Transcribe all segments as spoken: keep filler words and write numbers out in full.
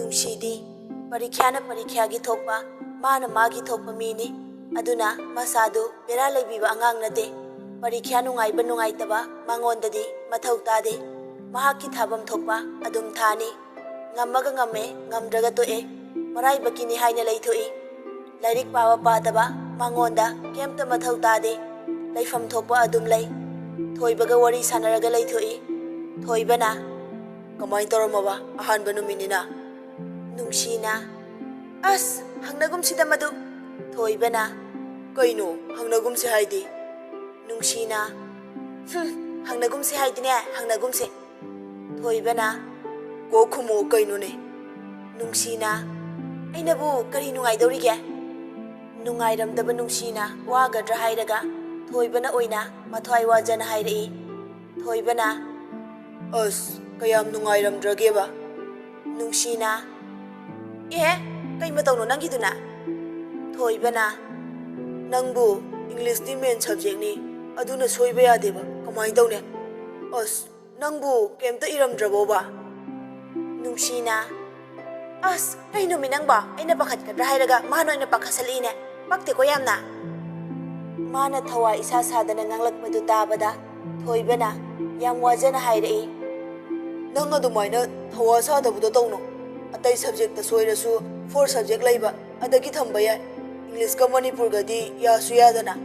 ꯅꯨꯡꯁꯤꯗꯤ ꯄꯔꯤꯈ꯭ꯌꯥꯅ ꯄꯔꯤꯈ꯭ꯌꯥꯒꯤ ꯊꯣꯛꯄ, ꯃꯥꯅ ꯃꯥꯒꯤ ꯊꯣꯛꯄ ꯃꯤꯅꯤ꯫ ꯑꯗꯨꯅ ꯃꯁꯥꯗꯨ ꯕꯦꯔꯥ ꯂꯩꯕꯤꯕ ꯑꯉꯥꯡ ꯅꯠꯇꯦ꯫ ꯄꯔꯤꯈ꯭ꯌꯥ ꯅꯨꯡꯉꯥꯏꯕ ꯅꯨꯡꯉꯥꯏꯇꯕ ꯃꯉꯣꯟꯗꯗꯤ ꯃꯊꯧ ꯇꯥꯗꯦ꯫ ꯃꯍꯥꯛꯀꯤ ꯊꯥꯐꯝ ꯊꯣꯛꯄ ꯑꯗꯨꯝ ꯊꯥꯅꯤ꯫ ꯉꯝꯃꯒ ꯉꯝꯃꯦ, ꯉꯝꯗ꯭ꯔꯒ ꯇꯣꯛꯑꯦ꯫ ꯃꯔꯥꯏꯕꯛꯀꯤꯅꯤ ꯍꯥꯏꯅ ꯂꯩꯊꯣꯛꯏ꯫ ꯂꯥꯏꯔꯤꯛ ꯄꯥꯕ ꯄꯥꯗꯕ ꯃꯉꯣꯟꯗ ꯀꯩꯝꯇ ꯃꯊꯧ ꯇꯥꯗꯦ꯫ ꯂꯩꯐꯝ ꯊꯣꯛꯄ ꯑꯗꯨꯝ ꯂꯩ꯫ ꯊꯣꯏꯕꯒ ꯋꯥꯔꯤ ꯁꯥꯟꯅꯔꯒ ꯂꯩꯊꯣꯛꯏ꯫ ꯊꯣꯏꯕꯅ, "ꯀꯃꯥꯏꯅ ꯇꯧꯔꯝꯃꯕ ꯑꯍꯥꯟꯕ ꯅꯨꯃꯤꯠꯅꯤꯅ?" ꯅꯨꯡꯁꯤꯅ, "ꯑꯁ, ꯍꯪꯅꯒꯨꯝꯁꯤꯗ ꯃꯗꯨ꯫" ꯊꯣꯏꯕꯅ, "ꯀꯩꯅꯣ ꯍꯪꯅꯒꯨꯝꯁꯤ ꯍꯥꯏꯗꯤ?" ꯅꯨꯡꯁꯤꯅ, "ꯍꯨꯝ, ꯍꯪꯅꯒꯨꯝꯁꯤ ꯍꯥꯏꯗꯤꯅꯦ, ꯍꯪꯅꯒꯨꯝꯁꯤ꯫" ꯊꯣꯏꯕꯅ, "ꯀꯣꯛ ꯈꯨꯝꯃꯣ ꯀꯩꯅꯣꯅꯦ?" ꯅꯨꯡꯁꯤꯅ, "ꯑꯩꯅꯕꯨ ꯀꯔꯤ ꯅꯨꯡꯉꯥꯏꯗꯧꯔꯤꯒꯦ?" ꯅꯨꯡꯉꯥꯏꯔꯝꯗꯕ ꯅꯨꯡꯁꯤꯅ ꯋꯥꯒꯗ꯭ꯔꯥ ꯍꯥꯏꯔꯒ ꯊꯣꯏꯕꯅ ꯑꯣꯏꯅ ꯃꯊ꯭ꯋꯥꯏ ꯋꯥꯖꯅ ꯍꯥꯏꯔꯛꯏ꯫ ꯊꯣꯏꯕꯅ, "ꯑꯁ, ꯀꯌꯥꯝ ꯅꯨꯡꯉꯥꯏꯔꯝꯗ꯭ꯔꯒꯦꯕ?" ꯅꯨꯡꯁꯤꯅ, "ꯑꯦꯍꯦ, ꯀꯩ ꯃꯇꯧꯅꯣ ꯅꯪꯒꯤꯗꯨꯅ?" ꯊꯣꯏꯕꯅ, "ꯅꯪꯕꯨ ꯏꯪꯂꯤꯁꯇꯤ ꯃꯦꯟ ꯁꯕꯖꯦꯛꯅꯤ, ꯑꯗꯨꯅ ꯁꯣꯏꯕ ꯌꯥꯗꯦꯕ, ꯀꯃꯥꯏꯅ ꯇꯧꯅꯤ?" "ꯑꯁ, ꯅꯪꯕꯨ ꯀꯩꯝꯇ ꯏꯔꯝꯗ꯭ꯔꯕꯣꯕ?" ꯅꯨꯡꯁꯤꯅ, "ꯑꯁ, ꯀꯩꯅꯣꯃꯤ ꯅꯪꯕꯣ? ꯑꯩꯅ ꯄꯥꯈꯠꯀꯗ꯭ꯔꯥ ꯍꯥꯏꯔꯒ ꯃꯥꯅ ꯑꯣꯏꯅ ꯄꯥꯈꯠꯁꯜꯂꯛꯏꯅꯦ꯫ ꯄꯛꯇꯦꯀꯣ ꯌꯥꯝꯅ꯫" ꯃꯥꯅ ꯊꯋꯥ ꯏꯁꯥ ꯁꯥꯗꯅ ꯉꯥꯡꯂꯛꯄꯗꯨ ꯇꯥꯕꯗ ꯊꯣꯏꯕꯅ ꯌꯥꯝ ꯋꯥꯖꯅ ꯍꯥꯏꯔꯛꯏ꯫ "ꯅꯪ ꯑꯗꯨꯃꯥꯏꯅ ꯊꯋꯥ ꯁꯥꯗꯕꯗꯣ ꯇꯧꯅꯣ꯫ ꯑꯇꯩ ꯁꯕꯖꯦꯛꯇ ꯁꯣꯏꯔꯁꯨ ꯐꯣꯔ ꯁꯕꯖꯦꯛ ꯂꯩꯕ, ꯑꯗꯒꯤ ꯊꯝꯕ ꯌꯥꯏ꯫ ꯏꯪꯂꯤꯁꯀ ꯃꯅꯤꯄꯨꯔꯒꯗꯤ ꯌꯥꯁꯨ ꯌꯥꯗꯅ꯫"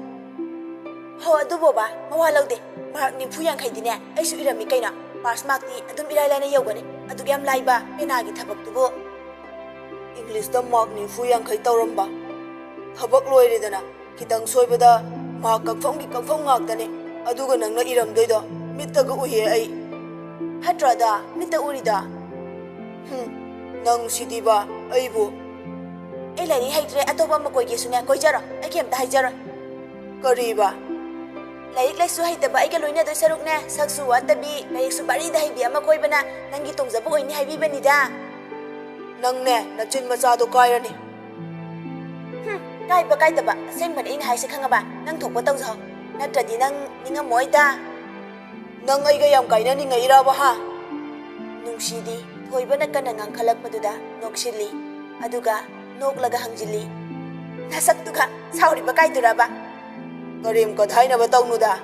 "ꯍꯣ, ꯑꯗꯨꯕꯣꯕ, ꯃꯋꯥ ꯂꯧꯗꯦ꯫ ꯃꯥꯔꯛ ꯅꯤꯐꯨ ꯌꯥꯡꯈꯩꯗꯤꯅꯦ ꯑꯩꯁꯨ ꯏꯔꯝꯃꯤ ꯀꯩꯅꯣ꯫ ꯄꯥꯁ ꯃꯥꯔꯛꯇꯤ ꯑꯗꯨꯝ ꯏꯔꯥꯏ ꯂꯥꯏꯅ ꯌꯧꯒꯅꯤ꯫ ꯑꯗꯨꯛ ꯌꯥꯝ ꯂꯥꯏꯕ ꯄꯦꯅꯥꯒꯤ ꯊꯕꯛꯇꯨꯕꯨ꯫" "ꯏꯪꯂꯤꯁꯇ ꯃꯥꯔꯛ ꯅꯤꯐꯨ ꯌꯥꯡꯈꯩ ꯇꯧꯔꯝꯕ꯫ ꯊꯕꯛ ꯂꯣꯏꯔꯦꯗꯅ꯫ ꯈꯤꯇꯪ ꯁꯣꯏꯕꯗ ꯃꯥꯔꯛ ꯀꯛꯐꯝꯒꯤ ꯀꯛꯐꯝ ꯉꯥꯛꯇꯅꯦ꯫ ꯑꯗꯨꯒ ꯅꯪꯅ ꯏꯔꯝꯗꯣꯏꯗꯣ ꯃꯤꯠꯇꯒ ꯎꯏꯌꯦ ꯑꯩ꯫" "ꯐꯠꯇ꯭ꯔꯣ ꯑꯗꯣ, ꯃꯤꯠꯇ ꯎꯔꯤꯗꯣ?" "ꯍꯨꯝ, ꯅꯪ ꯁꯤꯗꯤꯕ ꯑꯩꯕꯨ꯫" "ꯑꯩ ꯂꯥꯏꯔꯤꯛ ꯍꯩꯇ꯭ꯔꯦ, ꯑꯇꯣꯞꯄ ꯑꯃ ꯀꯣꯏꯒꯦꯁꯨꯅꯦ ꯀꯣꯏꯖꯔꯣ, ꯑꯩ ꯀꯩꯝꯇ ꯍꯥꯏꯖꯔꯣꯏ꯫" "ꯀꯔꯤꯕ?" "ꯂꯥꯏꯔꯤꯛ ꯂꯥꯏꯁꯨ ꯍꯩꯇꯕ ꯑꯩꯒ ꯂꯣꯏꯅꯗꯣꯏ ꯁꯔꯨꯛꯅꯦ, ꯁꯛꯁꯨ ꯋꯥꯠꯇꯕꯤ, ꯂꯥꯏꯔꯤꯛꯁꯨ ꯕꯥꯔꯤꯗ ꯍꯩꯕꯤ ꯑꯃ ꯀꯣꯏꯕꯅ ꯅꯪꯒꯤ ꯇꯣꯡꯖꯕ ꯑꯣꯏꯅꯤ ꯍꯥꯏꯕꯤꯕꯅꯤꯗ꯫" "ꯅꯪꯅꯦ ꯅꯆꯤꯟ ꯃꯆꯥꯗꯣ ꯀꯥꯏꯔꯅꯤ꯫" "ꯍꯨꯝ, ꯀꯥꯏꯕ ꯀꯥꯏꯗꯕ, ꯑꯁꯦꯡꯕꯅꯦ ꯑꯩꯅ ꯍꯥꯏꯁꯦ ꯈꯪꯉꯕ? ꯅꯪ ꯊꯣꯛꯄ ꯇꯧꯖꯍꯧ, ꯅꯠꯇ꯭ꯔꯗꯤ ꯅꯪ ꯅꯤꯡꯉꯝꯃꯣꯏꯗ꯫" "ꯅꯪ ꯑꯩꯒ ꯌꯥꯝ ꯀꯥꯏꯅꯅꯤꯡꯉꯛꯏꯔꯕ, ꯍꯥ?" ꯅꯨꯡꯁꯤꯗꯤ ꯊꯣꯏꯕꯅ ꯀꯟꯅ ꯉꯥꯡꯈꯠꯂꯛꯄꯗꯨꯗ ꯅꯣꯛꯁꯤꯜꯂꯤ꯫ ꯑꯗꯨꯒ ꯅꯣꯛꯂꯒ ꯍꯪꯖꯤꯜꯂꯤ, "ꯅꯁꯛꯇꯨꯒ ꯁꯥꯎꯔꯤꯕ ꯀꯥꯏꯗꯨꯔꯕ?" "ꯀꯔꯤꯝ ꯀꯊꯥꯏꯅꯕ ꯇꯧꯅꯨꯗ꯫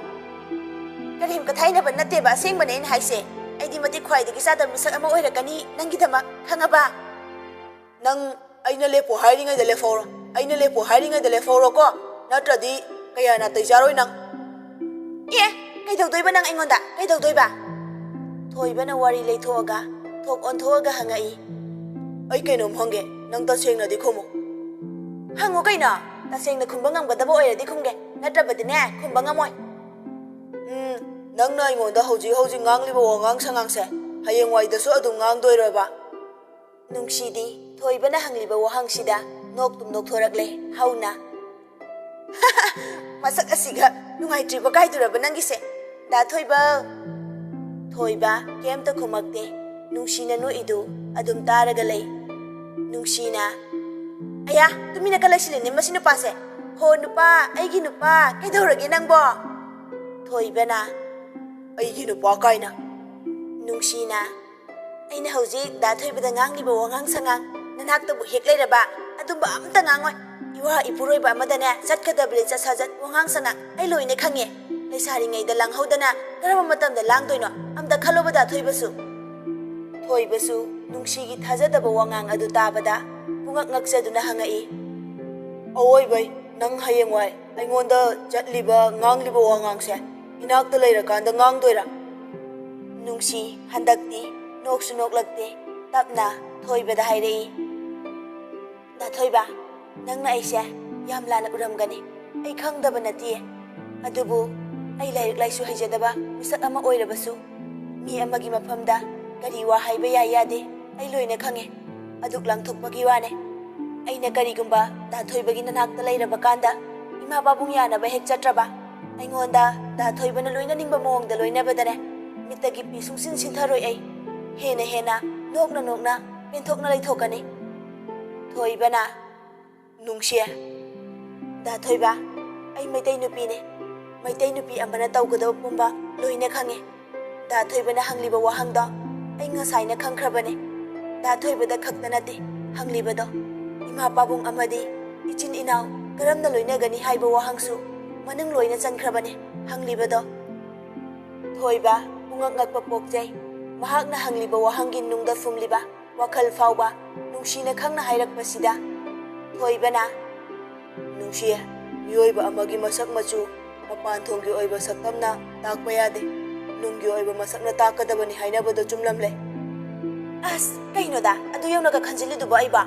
"ꯀꯔꯤꯝ ꯀꯊꯥꯏꯅꯕ ꯅꯠꯇꯦꯕ, ꯑꯁꯦꯡꯕꯅꯦ ꯑꯩꯅ ꯍꯥꯏꯁꯦ꯫ ꯑꯩꯗꯤ ꯃꯇꯤꯛ ꯈ꯭ꯋꯥꯏꯗꯒꯤ ꯆꯥꯗꯕ ꯃꯤꯁꯛ ꯑꯃ ꯑꯣꯏꯔꯛꯀꯅꯤ ꯅꯪꯒꯤꯗꯃꯛ, ꯈꯪꯉꯕ?" "ꯅꯪ ꯑꯩꯅ ꯂꯦꯞꯄꯣ ꯍꯥꯏꯔꯤꯉꯩꯗ ꯂꯦꯞꯍꯧꯔꯣ, ꯑꯩꯅ ꯂꯦꯞꯄꯣ ꯍꯥꯏꯔꯤꯉꯩꯗ ꯂꯦꯞꯍꯧꯔꯣꯀꯣ, ꯅꯠꯇ꯭ꯔꯗꯤ ꯀꯌꯥ ꯅꯥꯇꯩ ꯆꯥꯔꯣꯏ ꯅꯪ꯫" "ꯑꯦ, ꯀꯩꯗꯧꯗꯣꯏꯕ ꯅꯪ ꯑꯩꯉꯣꯟꯗ? ꯀꯩꯗꯧꯗꯣꯏꯕ?" ꯊꯣꯏꯕꯅ ꯋꯥꯔꯤ ꯂꯩꯊꯣꯛꯑꯒ ꯊꯣꯛ ꯑꯣꯟꯊꯣꯛꯑꯒ ꯍꯪꯉꯛꯏ꯫ "ꯑꯩ ꯀꯩꯅꯣꯝ ꯍꯪꯒꯦ, ꯅꯪ ꯇꯁꯦꯡꯅꯗꯤ ꯈꯨꯝꯃꯨ꯫" "ꯍꯪꯉꯨ ꯀꯩꯅꯣ, ꯇꯁꯦꯡꯅ ꯈꯨꯝꯕ ꯉꯝꯒꯗꯕ ꯑꯣꯏꯔꯗꯤ ꯈꯨꯝꯒꯦ, ꯅꯠꯇ꯭ꯔꯕꯗꯤꯅꯦ ꯈꯨꯝꯕ ꯉꯝꯃꯣꯏ꯫" "ꯎꯝ, ꯅꯪꯅ ꯑꯩꯉꯣꯟꯗ ꯍꯧꯖꯤꯛ ꯍꯧꯖꯤꯛ ꯉꯥꯡꯂꯤꯕ ꯋꯥꯉꯥꯡ ꯁꯉꯥꯡꯁꯦ ꯍꯌꯦꯡꯋꯥꯏꯗꯁꯨ ꯑꯗꯨꯝ ꯉꯥꯡꯗꯣꯏꯔꯣꯕ?" ꯅꯨꯡꯁꯤꯗꯤ ꯊꯣꯏꯕꯅ ꯍꯪꯂꯤꯕ ꯋꯥꯍꯪꯁꯤꯗ ꯅꯣꯛꯇꯨꯝ ꯅꯣꯛꯊꯣꯔꯛꯂꯦ ꯍꯧꯅ꯫ "ꯃꯁꯛ ꯑꯁꯤꯒ ꯅꯨꯡꯉꯥꯏꯇ꯭ꯔꯤꯕ ꯀꯥꯏꯗꯨꯔꯕ ꯅꯪꯒꯤꯁꯦ, ꯗꯥ ꯊꯣꯏꯕ?" ꯊꯣꯏꯕ ꯀꯩꯝꯇ ꯈꯨꯝꯃꯛꯇꯦ꯫ ꯅꯨꯡꯁꯤꯅ ꯅꯣꯛꯏꯗꯨ ꯑꯗꯨꯝ ꯇꯥꯔꯒ ꯂꯩ꯫ ꯅꯨꯡꯁꯤꯅ, "ꯑꯌꯥ, ꯇꯨꯃꯤꯟꯅ ꯀ ꯂꯩꯁꯤꯜꯂꯤꯅꯦ ꯃꯁꯤ ꯅꯨꯄꯥꯁꯦ꯫ ꯍꯣ ꯅꯨꯄꯥ, ꯑꯩꯒꯤ ꯅꯨꯄꯥ, ꯀꯩꯗꯧꯔꯒꯦ ꯅꯪꯕꯣ?" ꯊꯣꯏꯕꯅ, "ꯑꯩꯒꯤ ꯅꯨꯄꯥ ꯀꯥꯏꯅ?" ꯅꯨꯡꯁꯤꯅ, "ꯑꯩꯅ ꯍꯧꯖꯤꯛ ꯗꯥ ꯊꯣꯏꯕꯗ ꯉꯥꯡꯂꯤꯕ ꯋꯥꯉꯥꯡ ꯁꯉꯥꯡ ꯅꯅꯥꯛꯇꯕꯨ ꯍꯦꯛ ꯂꯩꯔꯕ ꯑꯗꯨꯝꯕ ꯑꯝꯇ ꯉꯥꯡꯉꯣꯏ꯫ ꯏꯋꯥ ꯏꯄꯨꯔꯣꯏꯕ ꯑꯃꯗꯅꯦ ꯆꯠꯀꯗꯕ ꯂꯤꯆꯠ ꯁꯥꯖꯠ ꯋꯥꯉꯥꯡ ꯁꯉꯥꯡ ꯑꯩ ꯂꯣꯏꯅ ꯈꯪꯉꯦ꯫ ꯂꯩꯁꯥꯔꯤꯉꯩꯗ ꯂꯥꯡꯍꯧꯗꯅ ꯀꯔꯝꯕ ꯃꯇꯝꯗ ꯂꯥꯡꯗꯣꯏꯅꯣ ꯑꯝꯇ ꯈꯜꯂꯣꯕ ꯗꯥ ꯊꯣꯏꯕꯁꯨ꯫" ꯊꯣꯏꯕꯁꯨ ꯅꯨꯡꯁꯤꯒꯤ ꯊꯥꯖꯗꯕ ꯋꯥꯉꯥꯡ ꯑꯗꯨ ꯇꯥꯕꯗ ꯄꯨꯉꯛ ꯉꯛꯆꯗꯨꯅ ꯍꯪꯉꯛꯏ꯫ "ꯑꯋꯣꯏꯕꯩ ꯅꯪ ꯍꯌꯦꯡꯋꯥꯏ ꯑꯩꯉꯣꯟꯗ ꯆꯠꯂꯤꯕ ꯉꯥꯡꯂꯤꯕ ꯋꯥꯉꯥꯡꯁꯦ ꯏꯅꯥꯛꯇ ꯂꯩꯔꯀꯥꯟꯗ ꯉꯥꯡꯗꯣꯏꯔꯥ?" ꯅꯨꯡꯁꯤ ꯍꯟꯗꯛꯇꯤ ꯅꯣꯛꯁꯨ ꯅꯣꯛꯂꯛꯇꯦ, ꯇꯞꯅ ꯊꯣꯏꯕꯗ ꯍꯥꯏꯔꯛꯏ꯫ "ꯗꯥ ꯊꯣꯏꯕ, ꯅꯪꯅ ꯑꯩꯁꯦ ꯌꯥꯝ ꯂꯥꯟꯅ ꯎꯔꯝꯒꯅꯤ꯫ ꯑꯩ ꯈꯪꯗꯕ ꯅꯠꯇꯤꯌꯦ꯫ ꯑꯗꯨꯕꯨ ꯑꯩ ꯂꯥꯏꯔꯤꯛ ꯂꯥꯏꯁꯨ ꯍꯩꯖꯗꯕ ꯃꯤꯁꯛ ꯑꯃ ꯑꯣꯏꯔꯕꯁꯨ ꯃꯤ ꯑꯃꯒꯤ ꯃꯐꯝꯗ ꯀꯔꯤ ꯋꯥ ꯍꯥꯏꯕ ꯌꯥꯏ ꯌꯥꯗꯦ ꯑꯩ ꯂꯣꯏꯅ ꯈꯪꯉꯦ꯫ ꯑꯗꯨꯛ ꯂꯥꯡꯊꯣꯛꯄꯒꯤ ꯋꯥꯅꯦ꯫ ꯑꯩꯅ ꯀꯔꯤꯒꯨꯝꯕ ꯗꯥ ꯊꯣꯏꯕꯒꯤ ꯅꯅꯥꯛꯇ ꯂꯩꯔꯕ ꯀꯥꯟꯗ ꯏꯃꯥ ꯄꯥꯕꯨꯡ ꯌꯥꯅꯕ ꯍꯦꯛ ꯆꯠꯇ꯭ꯔꯕ, ꯑꯩꯉꯣꯟꯗ ꯗꯥ ꯊꯣꯏꯕꯅ ꯂꯣꯏꯅꯅꯤꯡꯕ ꯃꯑꯣꯡꯗ ꯂꯣꯏꯅꯕꯗꯅꯦ ꯃꯤꯠꯇꯒꯤ ꯄꯤ ꯁꯨꯡꯁꯤꯟ ꯁꯤꯟꯊꯔꯣꯏ ꯑꯩ꯫ ꯍꯦꯟꯅ ꯍꯦꯟꯅ ꯅꯣꯛꯅ ꯅꯣꯛꯅ ꯄꯦꯟꯊꯣꯛꯅ ꯂꯩꯊꯣꯛꯀꯅꯤ꯫" ꯊꯣꯏꯕꯅ, "ꯅꯨꯡꯁꯤ, ꯗꯥ ꯊꯣꯏꯕ, ꯑꯩ ꯃꯩꯇꯩ ꯅꯨꯄꯤꯅꯦ꯫ ꯃꯩꯇꯩ ꯅꯨꯄꯤ ꯑꯃꯅ ꯇꯧꯒꯗꯕ ꯄꯨꯝꯕ ꯂꯣꯏꯅ ꯈꯪꯉꯦ꯫ ꯗꯥ ꯊꯣꯏꯕꯅ ꯍꯪꯂꯤꯕ ꯋꯥꯍꯪꯗꯣ ꯑꯩ ꯉꯁꯥꯏꯅ ꯈꯪꯈ꯭ꯔꯕꯅꯦ꯫ ꯗꯥ ꯊꯣꯏꯕꯗ ꯈꯛꯇ ꯅꯠꯇꯦ ꯍꯪꯂꯤꯕꯗꯣ, ꯏꯃꯥ ꯄꯥꯕꯨꯡ ꯑꯃꯗꯤ ꯏꯆꯤꯟ ꯏꯅꯥꯎ ꯀꯔꯝꯅ ꯂꯣꯏꯅꯒꯅꯤ ꯍꯥꯏꯕ ꯋꯥꯍꯪꯁꯨ ꯃꯅꯨꯡ ꯂꯣꯏꯅ ꯆꯟꯈ꯭ꯔꯕꯅꯦ ꯍꯪꯂꯤꯕꯗꯣ꯫ ꯊꯣꯏꯕ ꯄꯨꯡꯉꯛ ꯉꯛꯄ ꯄꯣꯛꯆꯩ꯫ ꯃꯍꯥꯛꯅ ꯍꯪꯂꯤꯕ ꯋꯥꯍꯪꯒꯤ ꯅꯨꯡꯗ ꯐꯨꯝꯂꯤꯕ ꯋꯥꯈꯜ ꯐꯥꯎꯕ ꯅꯨꯡꯁꯤꯅ ꯈꯪꯅ ꯍꯥꯏꯔꯛꯄꯁꯤꯗ꯫ ꯊꯣꯏꯕꯅ, "ꯅꯨꯡꯁꯤ, ꯃꯤꯑꯣꯏꯕ ꯑꯃꯒꯤ ꯃꯁꯛ ꯃꯆꯨ ꯃꯄꯥꯟ ꯊꯣꯡꯒꯤ ꯑꯣꯏꯕ ꯁꯛꯇꯝꯅ ꯇꯥꯛꯄ ꯌꯥꯗꯦ, ꯅꯨꯡꯒꯤ ꯑꯣꯏꯕ ꯃꯁꯛꯅ ꯇꯥꯛꯀꯗꯕꯅꯤ ꯍꯥꯏꯅꯕꯗꯣ ꯆꯨꯝꯂꯝꯂꯦ꯫" ꯑꯁ, ꯀꯩꯅꯣꯗ ꯑꯗꯨ ꯌꯧꯅꯒ ꯈꯟꯖꯤꯜꯂꯤꯗꯨꯕꯣ ꯑꯩꯕꯣ?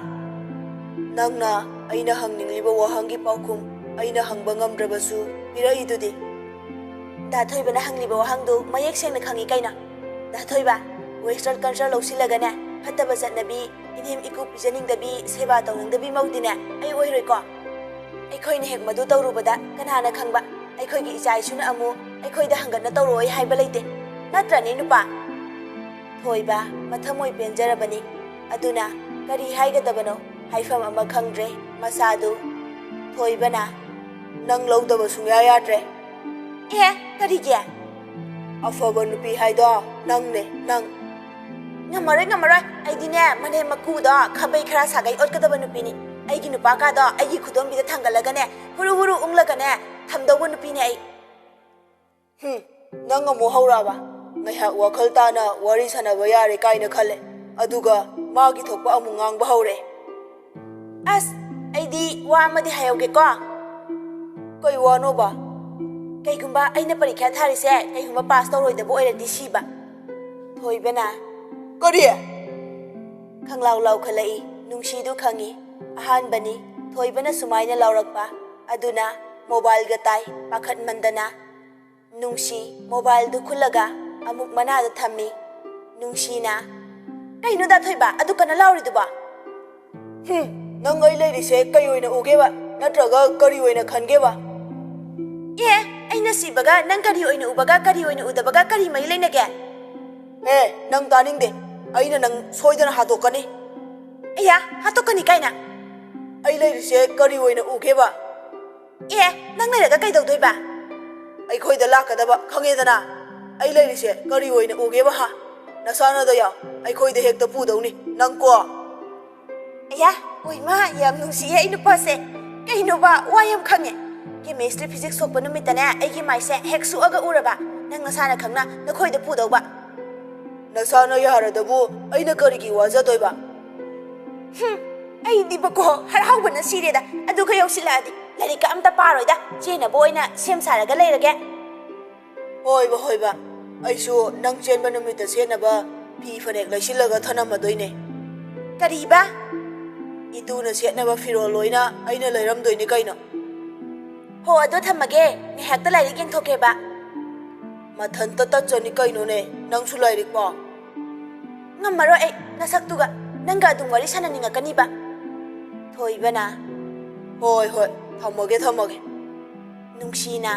ꯅꯪꯅ ꯑꯩꯅ ꯍꯪꯅꯤꯡꯂꯤꯕ ꯋꯥꯍꯪꯒꯤ ꯄꯥꯎꯈꯨꯝ ꯑꯩꯅ ꯍꯪꯕ ꯉꯝꯗ꯭ꯔꯕꯁꯨ ꯄꯤꯔꯛꯏꯗꯨꯗꯤ꯫ ꯗꯥ ꯊꯣꯏꯕꯅ ꯍꯪꯂꯤꯕ ꯋꯥꯍꯪꯗꯨ ꯃꯌꯦꯛ ꯁꯦꯡꯅ ꯈꯪꯉꯤ ꯀꯩꯅꯣ꯫ ꯗꯥ ꯊꯣꯏꯕ, western culture ꯂꯧꯁꯤꯜꯂꯒꯅꯦ, ꯐꯠꯇꯕ ꯆꯠꯅꯕꯤ, ꯏꯅꯦꯝ ꯏꯀꯨ ꯄꯤꯖꯅꯤꯡꯗꯕꯤ, ꯁꯦꯕꯥ ꯇꯧꯅꯤꯡꯗꯕꯤ ꯃꯧꯗꯤꯅꯦ ꯑꯩ ꯑꯣꯏꯔꯣꯏꯀꯣ꯫ ꯑꯩꯈꯣꯏꯅ ꯍꯦꯛ ꯃꯗꯨ ꯇꯧꯔꯨꯕꯗ ꯀꯅꯥꯅ ꯈꯪꯕ, ꯑꯩꯈꯣꯏꯒꯤ ꯏꯆꯥ ꯏꯁꯨꯅ ꯑꯃꯨꯛ ꯑꯩꯈꯣꯏꯗ ꯍꯪꯒꯠꯅ ꯇꯧꯔꯛꯑꯣꯏ ꯍꯥꯏꯕ ꯂꯩꯇꯦ꯫ ꯅꯠꯇ꯭ꯔꯅꯦ ꯅꯨꯄꯥ? ꯊꯣꯏꯕ ꯃꯊꯃꯣꯏ ꯄꯦꯟꯖꯔꯕꯅꯤ꯫ ꯑꯗꯨꯅ ꯀꯔꯤ ꯍꯥꯏꯒꯗꯕꯅꯣ ꯍꯥꯏꯐꯝ ꯑꯃ ꯈꯪꯗ꯭ꯔꯦ ꯃꯁꯥꯗꯨ꯫ ꯊꯣꯏꯕꯅ, "ꯅꯪ ꯂꯧꯗꯕ ꯁꯨꯡꯌꯥ ꯌꯥꯗ꯭ꯔꯦ꯫" "ꯑꯦ, ꯀꯔꯤꯒꯤ?" "ꯑꯐꯕ ꯅꯨꯄꯤ ꯍꯥꯏꯗꯣ ꯅꯪꯅꯦ, ꯅꯪ꯫" "ꯉꯝꯃꯔꯣꯏ, ꯉꯝꯃꯔꯣꯏ꯫ ꯑꯩꯗꯤꯅꯦ, ꯃꯅꯦꯝ ꯃꯀꯨꯗꯣ ꯈꯥꯕꯩ ꯈꯔ ꯁꯥꯒꯩ ꯑꯣꯠꯀꯗꯕ ꯅꯨꯄꯤꯅꯤ꯫ ꯑꯩꯒꯤ ꯅꯨꯄꯥꯀꯥꯗꯣ ꯑꯩꯒꯤ ꯈꯨꯗꯣꯝꯕꯤꯗ ꯊꯥꯡꯒꯠꯂꯒꯅꯦ, ꯍꯨꯔꯨ ꯍꯨꯔꯨ ꯎꯪꯂꯒꯅꯦ ꯊꯝꯗꯧꯕ ꯅꯨꯄꯤꯅꯦ ꯑꯩ꯫" "ꯍꯨꯝ, ꯅꯪ ꯑꯃꯨꯛ ꯍꯧꯔꯛꯑꯕ? ꯉꯥꯏꯍꯥꯛ ꯋꯥꯈꯜ ꯇꯥꯅ ꯋꯥꯔꯤ ꯁꯥꯟꯅꯕ ꯌꯥꯔꯦ ꯀꯥꯏꯅ ꯈꯜꯂꯦ꯫ ꯑꯗꯨꯒ ꯃꯥꯒꯤ ꯊꯣꯛꯄ ꯑꯃꯨꯛ ꯉꯥꯡꯕ ꯍꯧꯔꯦ꯫" "ꯑꯁ, ꯑꯩꯗꯤ ꯋꯥ ꯑꯃꯗꯤ ꯍꯥꯏꯍꯧꯒꯦꯀꯣ꯫" "ꯀꯩ ꯋꯥꯅꯣꯕ?" "ꯀꯩꯒꯨꯝꯕ ꯑꯩꯅ ꯄꯔꯤꯈ꯭ꯌꯥ ꯊꯥꯔꯤꯁꯦ ꯀꯩꯒꯨꯝꯕ ꯄꯥꯁ ꯇꯧꯔꯣꯏꯗꯕ ꯑꯣꯏꯔꯗꯤ ꯁꯤꯕ꯫" ꯊꯣꯏꯕꯅ, "ꯀꯔꯤ?" ꯈꯪꯂꯥꯎ ꯂꯥꯎꯈꯠꯂꯛꯏ꯫ ꯅꯨꯡꯁꯤꯗꯨ ꯈꯪꯉꯤ꯫ ꯑꯍꯥꯟꯕꯅꯤ ꯊꯣꯏꯕꯅ ꯁꯨꯃꯥꯏꯅ ꯂꯥꯎꯔꯛꯄ꯫ ꯑꯗꯨꯅ ꯃꯣꯕꯥꯏꯜꯒ ꯇꯥꯏ ꯄꯥꯈꯠꯃꯟꯗꯅ꯫ ꯅꯨꯡꯁꯤ ꯃꯣꯕꯥꯏꯜꯗꯨ ꯈꯨꯜꯂꯒ ꯑꯃꯨꯛ ꯃꯅꯥꯗ ꯊꯝꯃꯤ꯫ ꯅꯨꯡꯁꯤꯅ, "ꯀꯩꯅꯣ ꯗꯥ ꯊꯣꯏꯕ, ꯑꯗꯨ ꯀꯟꯅ ꯂꯥꯎꯔꯤꯗꯨꯕꯣ?" "ꯍꯨꯝ, ꯅꯪ ꯑꯩ ꯂꯩꯔꯤꯁꯦ ꯀꯩ ꯑꯣꯏꯅ ꯎꯒꯦꯕ? ꯅꯠꯇ꯭ꯔꯒ ꯀꯔꯤ ꯑꯣꯏꯅ ꯈꯟꯒꯦꯕ?" "ꯑꯦ, ꯑꯩꯅ ꯁꯤꯕꯒ ꯅꯪ ꯀꯔꯤ ꯑꯣꯏꯅ ꯎꯕꯒ ꯀꯔꯤ ꯑꯣꯏꯅ ꯎꯗꯕꯒ ꯀꯔꯤ ꯃꯔꯤ ꯂꯩꯅꯒꯦ?" "ꯑꯦ, ꯅꯪ ꯇꯥꯅꯤꯡꯗꯦ꯫ ꯑꯩꯅ ꯅꯪ ꯁꯣꯏꯗꯅ ꯍꯥꯠꯇꯣꯛꯀꯅꯤ꯫" "ꯑꯌꯥ, ꯍꯥꯠꯇꯣꯛꯀꯅꯤ ꯀꯥꯏꯅ?" "ꯑꯩ ꯂꯩꯔꯤꯁꯦ ꯀꯔꯤ ꯑꯣꯏꯅ ꯎꯒꯦꯕ?" "ꯑꯦ, ꯅꯪ ꯂꯩꯔꯒ ꯀꯩꯗꯧꯗꯣꯏꯕ?" "ꯑꯩꯈꯣꯏꯗ ꯂꯥꯛꯀꯗꯕ ꯈꯪꯉꯦꯗꯅ꯫ ꯑꯩ ꯂꯩꯔꯤꯁꯦ ꯀꯔꯤ ꯑꯣꯏꯅ ꯎꯒꯦꯕ, ꯍꯥ?" ꯅꯁꯥꯅꯗ ꯌꯥ, ꯑꯩꯈꯣꯏꯗ ꯍꯦꯛꯇ ꯄꯨꯗꯧꯅꯤ ꯅꯪ ꯀꯣ꯫ ꯑꯌꯥ, ꯍꯣꯏ ꯃꯥ, ꯌꯥꯝ ꯅꯨꯡꯁꯤꯌꯦ ꯑꯩ ꯅꯨꯄꯥꯁꯦ꯫ ꯀꯩꯅꯣꯕ, ꯋꯥ ꯌꯥꯝ ꯈꯪꯉꯦ꯫ Chemistry physics ꯁꯣꯛꯄ ꯅꯨꯃꯤꯠꯇꯅꯦ ꯑꯩꯒꯤ ꯃꯥꯏꯁꯦ ꯍꯦꯛ ꯁꯨꯛꯑꯒ ꯎꯔꯕ, ꯅꯪ ꯅꯁꯥꯅ ꯈꯪꯅ ꯅꯈꯣꯏꯗ ꯄꯨꯗꯧꯕ꯫ ꯅꯁꯥꯅ ꯌꯥꯔꯗꯕꯨ ꯑꯩꯅ ꯀꯔꯤꯒꯤ ꯋꯥꯖꯗꯣꯏꯕ? ꯍꯨꯝ, ꯑꯩꯗꯤꯕꯀꯣ ꯍꯔꯥꯎꯕꯅ ꯁꯤꯔꯦꯗ꯫ ꯑꯗꯨꯒ ꯌꯧꯁꯤꯜꯂꯛꯑꯗꯤ ꯂꯥꯏꯔꯤꯛꯀ ꯑꯝꯇ ꯄꯥꯔꯣꯏꯗ, ꯆꯦꯟꯅꯕ ꯑꯣꯏꯅ ꯁꯦꯝ ꯁꯥꯔꯒ ꯂꯩꯔꯒꯦ꯫ ꯍꯣꯏꯕ, ꯍꯣꯏꯕ, ꯑꯩꯁꯨ ꯅꯪ ꯆꯦꯟꯕ ꯅꯨꯃꯤꯠꯇ ꯁꯦꯠꯅꯕ ꯐꯤ ꯐꯅꯦꯛ ꯂꯩꯁꯤꯜꯂꯒ ꯊꯅꯝꯃꯗꯣꯏꯅꯦ꯫ ꯀꯔꯤꯕ? ꯏꯇꯨꯅ ꯁꯦꯠꯅꯕ ꯐꯤꯔꯣꯜ ꯂꯣꯏꯅ ꯑꯩꯅ ꯂꯩꯔꯝꯗꯣꯏꯅꯤ ꯀꯩꯅꯣ꯫ ꯍꯣ, ꯑꯗꯣ ꯊꯝꯃꯒꯦ, ꯉꯥꯏꯍꯥꯛꯇ ꯂꯥꯏꯔꯤꯛ ꯌꯦꯡꯊꯣꯛꯀꯦꯕ꯫ ꯃꯊꯟꯇ ꯇꯠꯆꯅꯤ ꯀꯩꯅꯣꯅꯦ, ꯅꯪꯁꯨ ꯂꯥꯏꯔꯤꯛ ꯄꯥꯎ꯫ ꯉꯝꯃꯔꯣꯏ ꯑꯩ, ꯅꯁꯛꯇꯨꯒ ꯅꯪꯒ ꯑꯗꯨꯝ ꯋꯥꯔꯤ ꯁꯥꯟꯅꯅꯤꯡꯉꯛꯀꯅꯤꯕ꯫ ꯊꯣꯏꯕꯅ, ꯍꯣꯏ, ꯍꯣꯏ, ꯊꯝꯃꯒꯦ, ꯊꯝꯃꯒꯦ꯫ ꯅꯨꯡꯁꯤꯅ,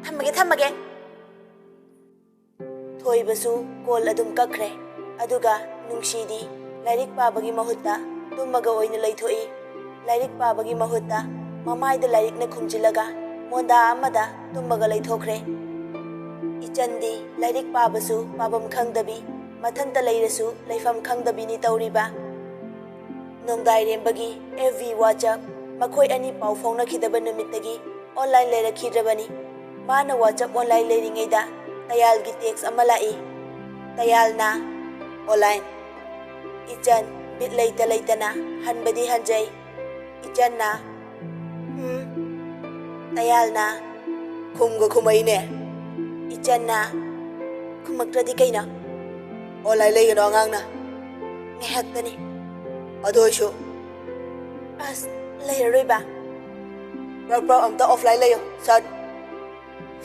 ꯊꯝꯃꯒꯦ, ꯊꯝꯃꯒꯦ꯫ ꯊꯣꯏꯕꯁꯨ ꯀꯣꯜ ꯑꯗꯨꯝ ꯀꯛꯈ꯭ꯔꯦ꯫ ꯑꯗꯨꯒ ꯅꯨꯡꯁꯤꯗꯤ ꯂꯥꯏꯔꯤꯛ ꯄꯥꯕꯒꯤ ꯃꯍꯨꯠꯇ ꯇꯨꯝꯃꯒ ꯑꯣꯏꯅ ꯂꯩꯊꯣꯛꯏ꯫ ꯂꯥꯏꯔꯤꯛ ꯄꯥꯕꯒꯤ ꯃꯍꯨꯠꯇ ꯃꯃꯥꯏꯗ ꯂꯥꯏꯔꯤꯛꯅ ꯈꯨꯝꯖꯤꯜꯂꯒ ꯃꯣꯟꯗꯥ ꯑꯃꯗ ꯇꯨꯝꯃꯒ ꯂꯩꯊꯣꯛꯈ꯭ꯔꯦ꯫ ꯏꯆꯟꯗꯤ ꯂꯥꯏꯔꯤꯛ ꯄꯥꯕꯁꯨ ꯄꯥꯐꯝ ꯈꯪꯗꯕꯤ, ꯃꯊꯟꯇ ꯂꯩꯔꯁꯨ ꯂꯩꯐꯝ ꯈꯪꯗꯕꯤꯅꯤ ꯇꯧꯔꯤꯕ꯫ ꯅꯣꯡꯗꯥꯏꯔꯦꯝꯕꯒꯤ F B, WhatsApp ꯃꯈꯣꯏ ꯑꯅꯤ ꯄꯥꯎ ꯐꯥꯎꯅꯈꯤꯗꯕ ꯅꯨꯃꯤꯠꯇꯒꯤ online ꯂꯩꯔꯛꯈꯤꯗ꯭ꯔꯕꯅꯤ꯫ ꯃꯥꯅ WhatsApp online ꯂꯩꯔꯤꯉꯩꯗ ꯇꯌꯥꯜꯒꯤ text ꯑꯃ ꯂꯥꯛꯏ꯫ ꯇꯌꯥꯜꯅ, online꯫ ꯏꯆꯟ ꯕꯤꯠ ꯂꯩꯇ ꯂꯩꯇꯅ ꯍꯟꯕꯗꯤ ꯍꯟꯖꯩ꯫ ꯏꯆꯟꯅ, ꯎꯝ꯫ ꯇꯌꯥꯜꯅ ꯈꯨꯝꯒ ꯈꯨꯝꯃꯛꯏꯅꯦ꯫ ꯏꯆꯟꯅ ꯈꯨꯝꯃꯛꯇ꯭ꯔꯗꯤ ꯀꯩꯅꯣ? Online ꯂꯩꯒꯅꯣ ꯑꯉꯥꯡꯅ꯫ ꯉꯥꯏꯍꯥꯛꯇꯅꯤ꯫ ꯑꯗꯨ ꯑꯣꯏꯁꯨ꯫ ꯑꯁ, ꯂꯩꯔꯔꯣꯏꯕ꯫ ꯄ꯭ꯔꯞ ꯄ꯭ꯔꯞ ꯑꯝꯇ offline ꯂꯩꯌꯣ, ꯁꯠ꯫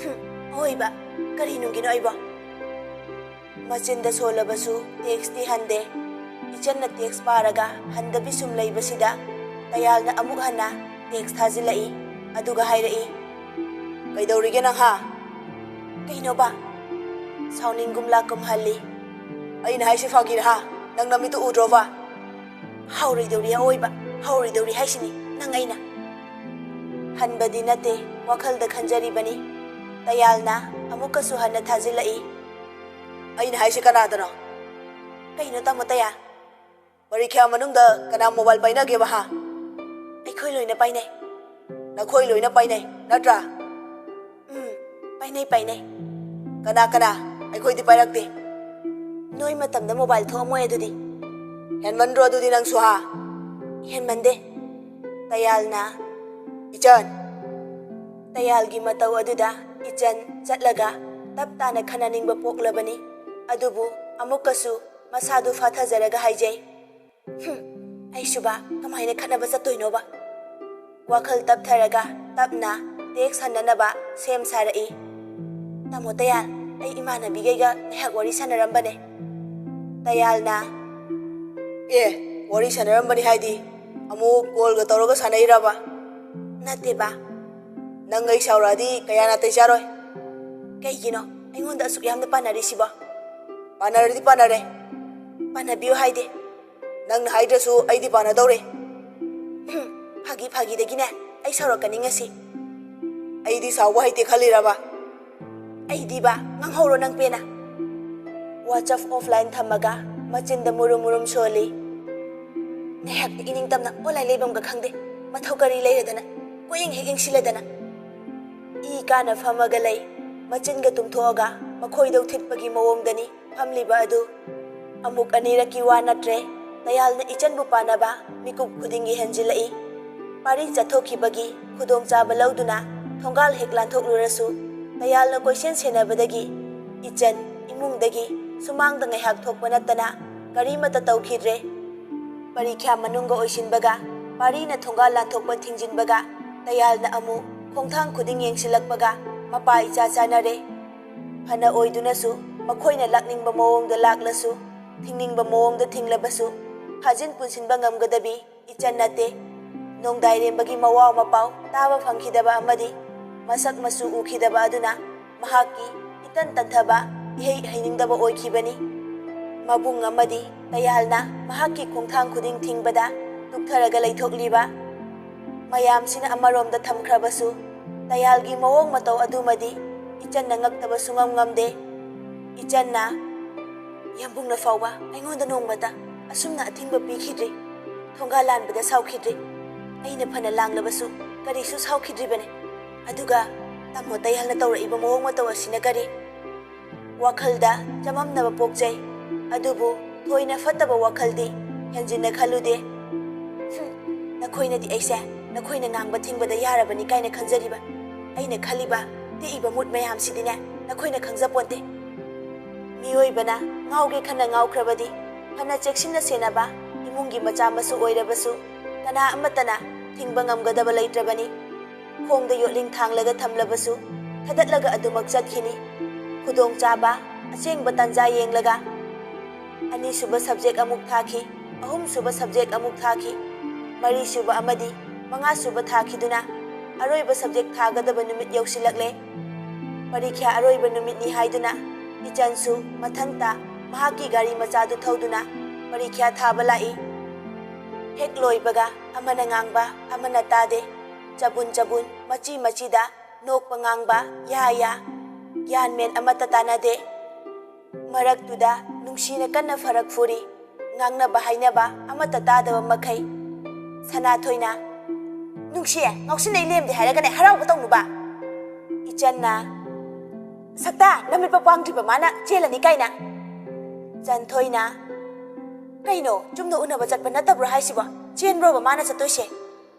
ꯍꯨꯝ, ꯍꯣꯏꯕ, ꯀꯔꯤ ꯅꯨꯡꯒꯤꯅꯣ ꯑꯩꯕꯣ? ꯃꯆꯤꯟꯗ ꯁꯣꯜꯂꯕꯁꯨ textꯇꯤ ꯍꯟꯗꯦ꯫ ꯏꯆꯟꯅ text ꯄꯥꯔꯒ ꯍꯟꯗꯕꯤ ꯁꯨꯝ ꯂꯩꯕꯁꯤꯗ ꯇꯌꯥꯜꯅ ꯑꯃꯨꯛ ꯍꯟꯅ text ꯊꯥꯖꯤꯜꯂꯛꯏ꯫ ꯑꯗꯨꯒ ꯍꯥꯏꯔꯛꯏ, "ꯀꯩꯗꯧꯔꯤꯒꯦ ꯅꯪ, ꯍꯥ?" "ꯀꯩꯅꯣꯕ?" ꯁꯥꯎꯅꯤꯡꯒꯨꯝ ꯂꯥꯛꯀꯨꯝ ꯍꯜꯂꯤ꯫ "ꯑꯩꯅ ꯍꯥꯏꯁꯦ ꯐꯥꯒꯤꯔ, ꯍꯥ? ꯅꯪ ꯅꯃꯤꯠꯇꯨ ꯎꯗ꯭ꯔꯣꯕ?" ꯍꯧꯔꯣꯏꯗꯧꯔꯤ ꯑꯑꯣꯏꯕ, ꯍꯧꯔꯣꯏꯗꯧꯔꯤ ꯍꯥꯏꯁꯤꯅꯤ ꯅꯪ ꯑꯩꯅ꯫ ꯍꯟꯕꯗꯤ ꯅꯠꯇꯦ, ꯋꯥꯈꯜꯗ ꯈꯟꯖꯔꯤꯕꯅꯤ꯫ ꯇꯌꯥꯜꯅ ꯑꯃꯨꯛꯀꯁꯨ ꯍꯟꯅ ꯊꯥꯖꯤꯜꯂꯛꯏ꯫ ꯑꯩꯅ ꯍꯥꯏꯁꯤ ꯀꯅꯥꯗꯅꯣ? ꯀꯩꯅꯣ ꯇꯥꯃꯣ ꯇꯌꯥꯜ? ꯄꯔꯤꯈ꯭ꯌꯥ ꯃꯅꯨꯡꯗ ꯀꯅꯥ ꯃꯣꯕꯥꯏꯜ ꯄꯥꯏꯅꯒꯦꯕ, ꯍꯥ? ꯑꯩꯈꯣꯏ ꯂꯣꯏꯅ ꯄꯥꯏꯅꯩ꯫ ꯅꯈꯣꯏ ꯂꯣꯏꯅ ꯄꯥꯏꯅꯩ, ꯅꯠꯇ꯭ꯔꯥ? ꯎꯝ, ꯄꯥꯏꯅꯩ, ꯄꯥꯏꯅꯩ꯫ ꯀꯅꯥ ꯀꯅꯥ? ꯑꯩꯈꯣꯏꯗꯤ ꯄꯥꯏꯔꯛꯇꯦ꯫ ꯅꯣꯏ ꯃꯇꯝꯗ ꯃꯣꯕꯥꯏꯜ ꯊꯣꯛꯑꯝꯃꯣꯏ ꯑꯗꯨꯗꯤ꯫ ꯍꯦꯟꯃꯟꯗ꯭ꯔꯣ ꯑꯗꯨꯗꯤ ꯅꯪꯁꯨ, ꯍꯥ? ꯍꯦꯟꯃꯟꯗꯦ꯫ ꯇꯌꯥꯜꯅ, "ꯏꯆꯟ!" ꯇꯌꯥꯜꯒꯤ ꯃꯇꯧ ꯑꯗꯨꯗ ꯏꯆꯟ ꯆꯠꯂꯒ ꯇꯞ ꯇꯥꯅ ꯈꯟꯅꯅꯤꯡꯕ ꯄꯣꯛꯂꯕꯅꯤ꯫ ꯑꯗꯨꯕꯨ ꯑꯃꯨꯛꯀꯁꯨ ꯃꯁꯥꯗꯨ ꯐꯥꯊꯖꯔꯒ ꯍꯥꯏꯖꯩ, "ꯍꯨꯝ, ꯑꯩꯁꯨꯕ ꯀꯃꯥꯏꯅ ꯈꯠꯅꯕ ꯆꯠꯇꯣꯏꯅꯣꯕ?" ꯋꯥꯈꯜ ꯇꯞꯊꯔꯒ ꯇꯞꯅ ꯇꯦꯛꯁ ꯍꯟꯅꯅꯕ ꯁꯦꯝ ꯁꯥꯔꯛꯏ꯫ "ꯇꯥꯃꯣ ꯇꯌꯥꯜ, ꯑꯩ ꯏꯃꯥꯟꯅꯕꯤꯈꯩꯒ ꯉꯥꯏꯍꯥꯛ ꯋꯥꯔꯤ ꯁꯥꯟꯅꯔꯝꯕꯅꯦ꯫" ꯇꯌꯥꯜꯅ, "ꯑꯦ, ꯋꯥꯔꯤ ꯁꯥꯟꯅꯔꯝꯕꯅꯤ ꯍꯥꯏꯗꯤ ꯑꯃꯨꯛ ꯀꯣꯜꯒ ꯇꯧꯔꯒ ꯁꯥꯟꯅꯩꯔꯕ?" "ꯅꯠꯇꯦꯕ꯫" "ꯅꯪ ꯑꯩ ꯁꯥꯎꯔꯛꯑꯗꯤ ꯀꯌꯥ ꯅꯥꯇꯩ ꯆꯥꯔꯣꯏ꯫" "ꯀꯩꯒꯤꯅꯣ ꯑꯩꯉꯣꯟꯗ ꯑꯁꯨꯛ ꯌꯥꯝꯅ ꯄꯥꯟꯅꯔꯤꯁꯤꯕꯣ?" "ꯄꯥꯟꯅꯔꯗꯤ ꯄꯥꯟꯅꯔꯦ꯫" "ꯄꯥꯟꯅꯕꯤꯌꯨ ꯍꯥꯏꯗꯦ꯫" "ꯅꯪꯅ ꯍꯥꯏꯗ꯭ꯔꯁꯨ ꯑꯩꯗꯤ ꯄꯥꯟꯅꯗꯧꯔꯦ꯫" "ꯍꯨꯝ, ꯐꯥꯒꯤ ꯐꯥꯒꯤꯗꯒꯤꯅꯦ ꯑꯩ ꯁꯥꯎꯔꯛꯀꯅꯤ ꯉꯁꯤ꯫" "ꯑꯩꯗꯤ ꯁꯥꯎꯕ ꯍꯩꯇꯦ ꯈꯜꯂꯤꯔꯕ?" "ꯑꯩꯗꯤꯕ, ꯉꯥꯡꯍꯧꯔꯣ ꯅꯪ ꯄꯦꯟꯅ꯫" WhatsApp offline ꯊꯝꯃꯒ ꯃꯆꯤꯟꯗ ꯃꯨꯔꯨꯝ ꯃꯨꯔꯨꯝ ꯁꯣꯜꯂꯤ꯫ "ꯉꯥꯏꯍꯥꯛꯇꯤ ꯏꯅꯤꯡꯇꯝꯅ ꯑꯣꯟꯂꯥꯏꯟ ꯂꯩꯐꯝꯒ ꯈꯪꯗꯦ꯫ ꯃꯊꯧ ꯀꯔꯤ ꯂꯩꯔꯗꯅ ꯀꯣꯏꯌꯦꯡ ꯍꯦꯛ ꯌꯦꯡꯁꯤꯜꯂꯗꯅ꯫" ꯏ ꯀꯥꯅ ꯐꯝꯃꯒ ꯂꯩ꯫ ꯃꯆꯤꯟꯒ ꯇꯨꯝꯊꯣꯛꯑꯒ ꯃꯈꯣꯏꯗꯧ ꯊꯤꯠꯄꯒꯤ ꯃꯑꯣꯡꯗꯅꯤ ꯐꯝꯂꯤꯕ ꯑꯗꯨ꯫ ꯑꯃꯨꯛ ꯑꯅꯤꯔꯛꯀꯤ ꯋꯥ ꯅꯠꯇ꯭ꯔꯦ, ꯇꯌꯥꯜꯅ ꯏꯆꯟꯕꯨ ꯄꯥꯟꯅꯕ ꯃꯤꯀꯨꯞ ꯈꯨꯗꯤꯡꯒꯤ ꯍꯦꯟꯖꯤꯜꯂꯛꯏ꯫ ꯄꯥꯔꯤ ꯆꯠꯊꯣꯛꯈꯤꯕꯒꯤ ꯈꯨꯗꯣꯡꯆꯥꯕ ꯂꯧꯗꯨꯅ ꯊꯣꯡꯒꯥꯜ ꯍꯦꯛ ꯂꯥꯟꯊꯣꯛꯂꯨꯔꯁꯨ, ꯇꯌꯥꯜꯅ ꯀꯣꯏꯁꯦꯟ ꯁꯦꯟꯅꯕꯗꯒꯤ ꯏꯆꯟ ꯏꯃꯨꯡꯗꯒꯤ ꯁꯨꯃꯥꯡꯗ ꯉꯥꯏꯍꯥꯛ ꯊꯣꯛꯄ ꯅꯠꯇꯅ ꯀꯔꯤꯃꯠꯇ ꯇꯧꯈꯤꯗ꯭ꯔꯦ꯫ ꯄꯔꯤꯈ꯭ꯌꯥ ꯃꯅꯨꯡꯒ ꯑꯣꯏꯁꯤꯟꯕꯒ ꯄꯥꯔꯤꯅ ꯊꯣꯡꯒꯥꯜ ꯂꯥꯟꯊꯣꯛꯄ ꯊꯤꯡꯖꯤꯟꯕꯒ ꯇꯌꯥꯜꯅ ꯑꯃꯨꯛ ꯈꯣꯡꯊꯥꯡ ꯈꯨꯗꯤꯡ ꯌꯦꯡꯁꯤꯜꯂꯛꯄꯒ ꯃꯄꯥ ꯏꯆꯥ ꯆꯥꯅꯔꯦ꯫ ꯐꯅ ꯑꯣꯏꯗꯨꯅꯁꯨ ꯃꯈꯣꯏꯅ ꯂꯥꯛꯅꯤꯡꯕ ꯃꯑꯣꯡꯗ ꯂꯥꯛꯂꯁꯨ, ꯊꯤꯡꯅꯤꯡꯕ ꯃꯑꯣꯡꯗ ꯊꯤꯡꯂꯕꯁꯨ, ꯐꯥꯖꯤꯟ ꯄꯨꯟꯁꯤꯟꯕ ꯉꯝꯒꯗꯕꯤ ꯏꯆꯟ ꯅꯠꯇꯦ꯫ ꯅꯣꯡꯗꯥꯏꯔꯦꯝꯕꯒꯤ ꯃꯋꯥ ꯃꯄꯥꯎ ꯇꯥꯕ ꯐꯪꯈꯤꯗꯕ ꯑꯃꯗꯤ ꯃꯁꯛ ꯃꯆꯨ ꯎꯈꯤꯗꯕ ꯑꯗꯨꯅ ꯃꯍꯥꯛꯀꯤ ꯏꯇꯟ ꯇꯟꯊꯕ, ꯏꯍꯩ ꯍꯩꯅꯤꯡꯗꯕ ꯑꯣꯏꯈꯤꯕꯅꯤ꯫ ꯃꯕꯨꯡ ꯑꯃꯗꯤ ꯇꯌꯥꯜꯅ ꯃꯍꯥꯛꯀꯤ ꯈꯣꯡꯊꯥꯡ ꯈꯨꯗꯤꯡ ꯊꯤꯡꯕꯗ ꯇꯨꯛꯊꯔꯒ ꯂꯩꯊꯣꯛꯂꯤꯕ ꯃꯌꯥꯝꯁꯤꯅ ꯑꯃꯔꯣꯝꯗ ꯊꯝꯈ꯭ꯔꯕꯁꯨ, ꯇꯌꯥꯜꯒꯤ ꯃꯑꯣꯡ ꯃꯇꯧ ꯑꯗꯨꯃꯗꯤ ꯏꯆꯟꯅ ꯉꯛꯇꯕ ꯁꯨꯡꯉꯝ ꯉꯝꯗꯦ꯫ ꯏꯆꯟꯅ, "ꯌꯥꯝꯕꯨꯡꯅ ꯐꯥꯎꯕ ꯑꯩꯉꯣꯟꯗ ꯅꯣꯡꯃꯇ ꯑꯁꯨꯝꯅ ꯑꯊꯤꯡꯕ ꯄꯤꯈꯤꯗ꯭ꯔꯤ꯫ ꯊꯣꯡꯒꯥꯜ ꯂꯥꯟꯕꯗ ꯁꯥꯎꯈꯤꯗ꯭ꯔꯤ꯫ ꯑꯩꯅ ꯐꯅ ꯂꯥꯡꯂꯕꯁꯨ ꯀꯔꯤꯁꯨ ꯁꯥꯎꯈꯤꯗ꯭ꯔꯤꯕꯅꯤ꯫ ꯑꯗꯨꯒ ꯇꯥꯃꯣ ꯇꯌꯥꯜꯅ ꯇꯧꯔꯛꯏꯕ ꯃꯑꯣꯡ ꯃꯇꯧ ꯑꯁꯤꯅ ꯀꯔꯤ?" ꯋꯥꯈꯜꯗ ꯆꯃꯝꯅꯕ ꯄꯣꯛꯆꯩ꯫ ꯑꯗꯨꯕꯨ ꯊꯣꯏꯅ ꯐꯠꯇꯕ ꯋꯥꯈꯜꯗꯤ ꯍꯦꯟꯖꯤꯟꯅ ꯈꯜꯂꯨꯗꯦ꯫ "ꯍꯨꯝ, ꯅꯈꯣꯏꯅꯗꯤ ꯑꯩꯁꯦ ꯅꯈꯣꯏꯅ ꯉꯥꯡꯕ ꯊꯤꯡꯕꯗ ꯌꯥꯔꯕꯅꯤ ꯀꯥꯏꯅ ꯈꯟꯖꯔꯤꯕ? ꯑꯩꯅ ꯈꯜꯂꯤꯕ ꯇꯦꯛꯏꯕ ꯃꯨꯠ ꯃꯌꯥꯝꯁꯤꯗꯤꯅꯦ, ꯅꯈꯣꯏꯅ ꯈꯪꯖꯄꯣꯟꯇꯦ꯫ ꯃꯤꯑꯣꯏꯕꯅ ꯉꯥꯎꯒꯦ ꯈꯟꯅ ꯉꯥꯎꯈ꯭ꯔꯕꯗꯤ, ꯐꯅ ꯆꯦꯛꯁꯤꯟꯅ ꯁꯦꯟꯅꯕ ꯏꯃꯨꯡꯒꯤ ꯃꯆꯥ ꯃꯁꯨ ꯑꯣꯏꯔꯕꯁꯨ, ꯀꯅꯥ ꯑꯃꯠꯇꯅ ꯊꯤꯡꯕ ꯉꯝꯒꯗꯕ ꯂꯩꯇ꯭ꯔꯕꯅꯤ꯫ ꯈꯣꯡꯗ ꯌꯣꯠꯂꯤꯡ ꯊꯥꯡꯂꯒ ꯊꯝꯂꯕꯁꯨ, ꯊꯗꯠꯂꯒ ꯑꯗꯨꯃꯛ ꯆꯠꯈꯤꯅꯤ꯫ ꯈꯨꯗꯣꯡꯆꯥꯕ, ꯑꯁꯦꯡꯕ ꯇꯥꯟꯖꯥ ꯌꯦꯡꯂꯒ ꯑꯅꯤꯁꯨꯕ ꯁꯕꯖꯦꯛ ꯑꯃꯨꯛ ꯊꯥꯈꯤ, ꯑꯍꯨꯝꯁꯨꯕ ꯁꯕꯖꯦꯛ ꯑꯃꯨꯛ ꯊꯥꯈꯤ, ꯃꯔꯤꯁꯨꯕ ꯑꯃꯗꯤ ꯃꯉꯥꯁꯨꯕ ꯊꯥꯈꯤꯗꯨꯅ ꯑꯔꯣꯏꯕ ꯁꯕꯖꯦꯛ ꯊꯥꯒꯗꯕ ꯅꯨꯃꯤꯠ ꯌꯧꯁꯤꯜꯂꯛꯂꯦ꯫ ꯄꯔꯤꯈ꯭ꯌꯥ ꯑꯔꯣꯏꯕ ꯅꯨꯃꯤꯠꯅꯤ ꯍꯥꯏꯗꯨꯅ ꯏꯆꯟꯁꯨ ꯃꯊꯟꯇ ꯃꯍꯥꯛꯀꯤ ꯒꯥꯔꯤ ꯃꯆꯥꯗꯨ ꯊꯧꯗꯨꯅ ꯄꯔꯤꯈ꯭ꯌꯥ ꯊꯥꯕ ꯂꯥꯛꯏ꯫ ꯍꯦꯛ ꯂꯣꯏꯕꯒ ꯑꯃꯅ ꯉꯥꯡꯕ ꯑꯃꯅ ꯇꯥꯗꯦ꯫ ꯆꯕꯨꯟ ꯆꯕꯨꯟ, ꯃꯆꯤ ꯃꯆꯤꯗ ꯅꯣꯛꯄ ꯉꯥꯡꯕ, ꯌꯥ ꯌꯥ, ꯒ꯭ꯌꯥꯟ ꯃꯦꯟ ꯑꯃꯠꯇ ꯇꯥꯅꯗꯦ꯫ ꯃꯔꯛꯇꯨꯗ ꯅꯨꯡꯁꯤꯅ ꯀꯟꯅ ꯐꯔꯛ ꯐꯨꯔꯤ꯫ ꯉꯥꯡꯅꯕ ꯍꯥꯏꯅꯕ ꯑꯃꯠꯇ ꯇꯥꯗꯕ ꯃꯈꯩ꯫ ꯁꯅꯥꯊꯣꯏꯅ, "ꯅꯨꯡꯁꯤ, ꯉꯥꯎꯁꯤꯟꯅꯩ ꯂꯦꯝꯗꯦ ꯍꯥꯏꯔꯒꯅꯦ ꯍꯔꯥꯎꯕ ꯇꯧꯅꯨꯕ?" ꯏꯆꯟꯅ, "ꯁꯛꯇꯥ, ꯅꯃꯤꯠꯄ ꯄꯥꯡꯗ꯭ꯔꯤꯕ ꯃꯥꯅ ꯆꯦꯜꯂꯅꯤ ꯀꯥꯏꯅ?" ꯆꯟꯊꯣꯏꯅ, "ꯀꯩꯅꯣ, ꯆꯨꯝꯅ ꯎꯅꯕ ꯆꯠꯄ ꯅꯠꯇꯕ꯭ꯔꯣ ꯍꯥꯏꯁꯤꯕꯣ? ꯆꯦꯟꯕ꯭ꯔꯣꯕ ꯃꯥꯅ ꯆꯠꯇꯣꯏꯁꯦ?"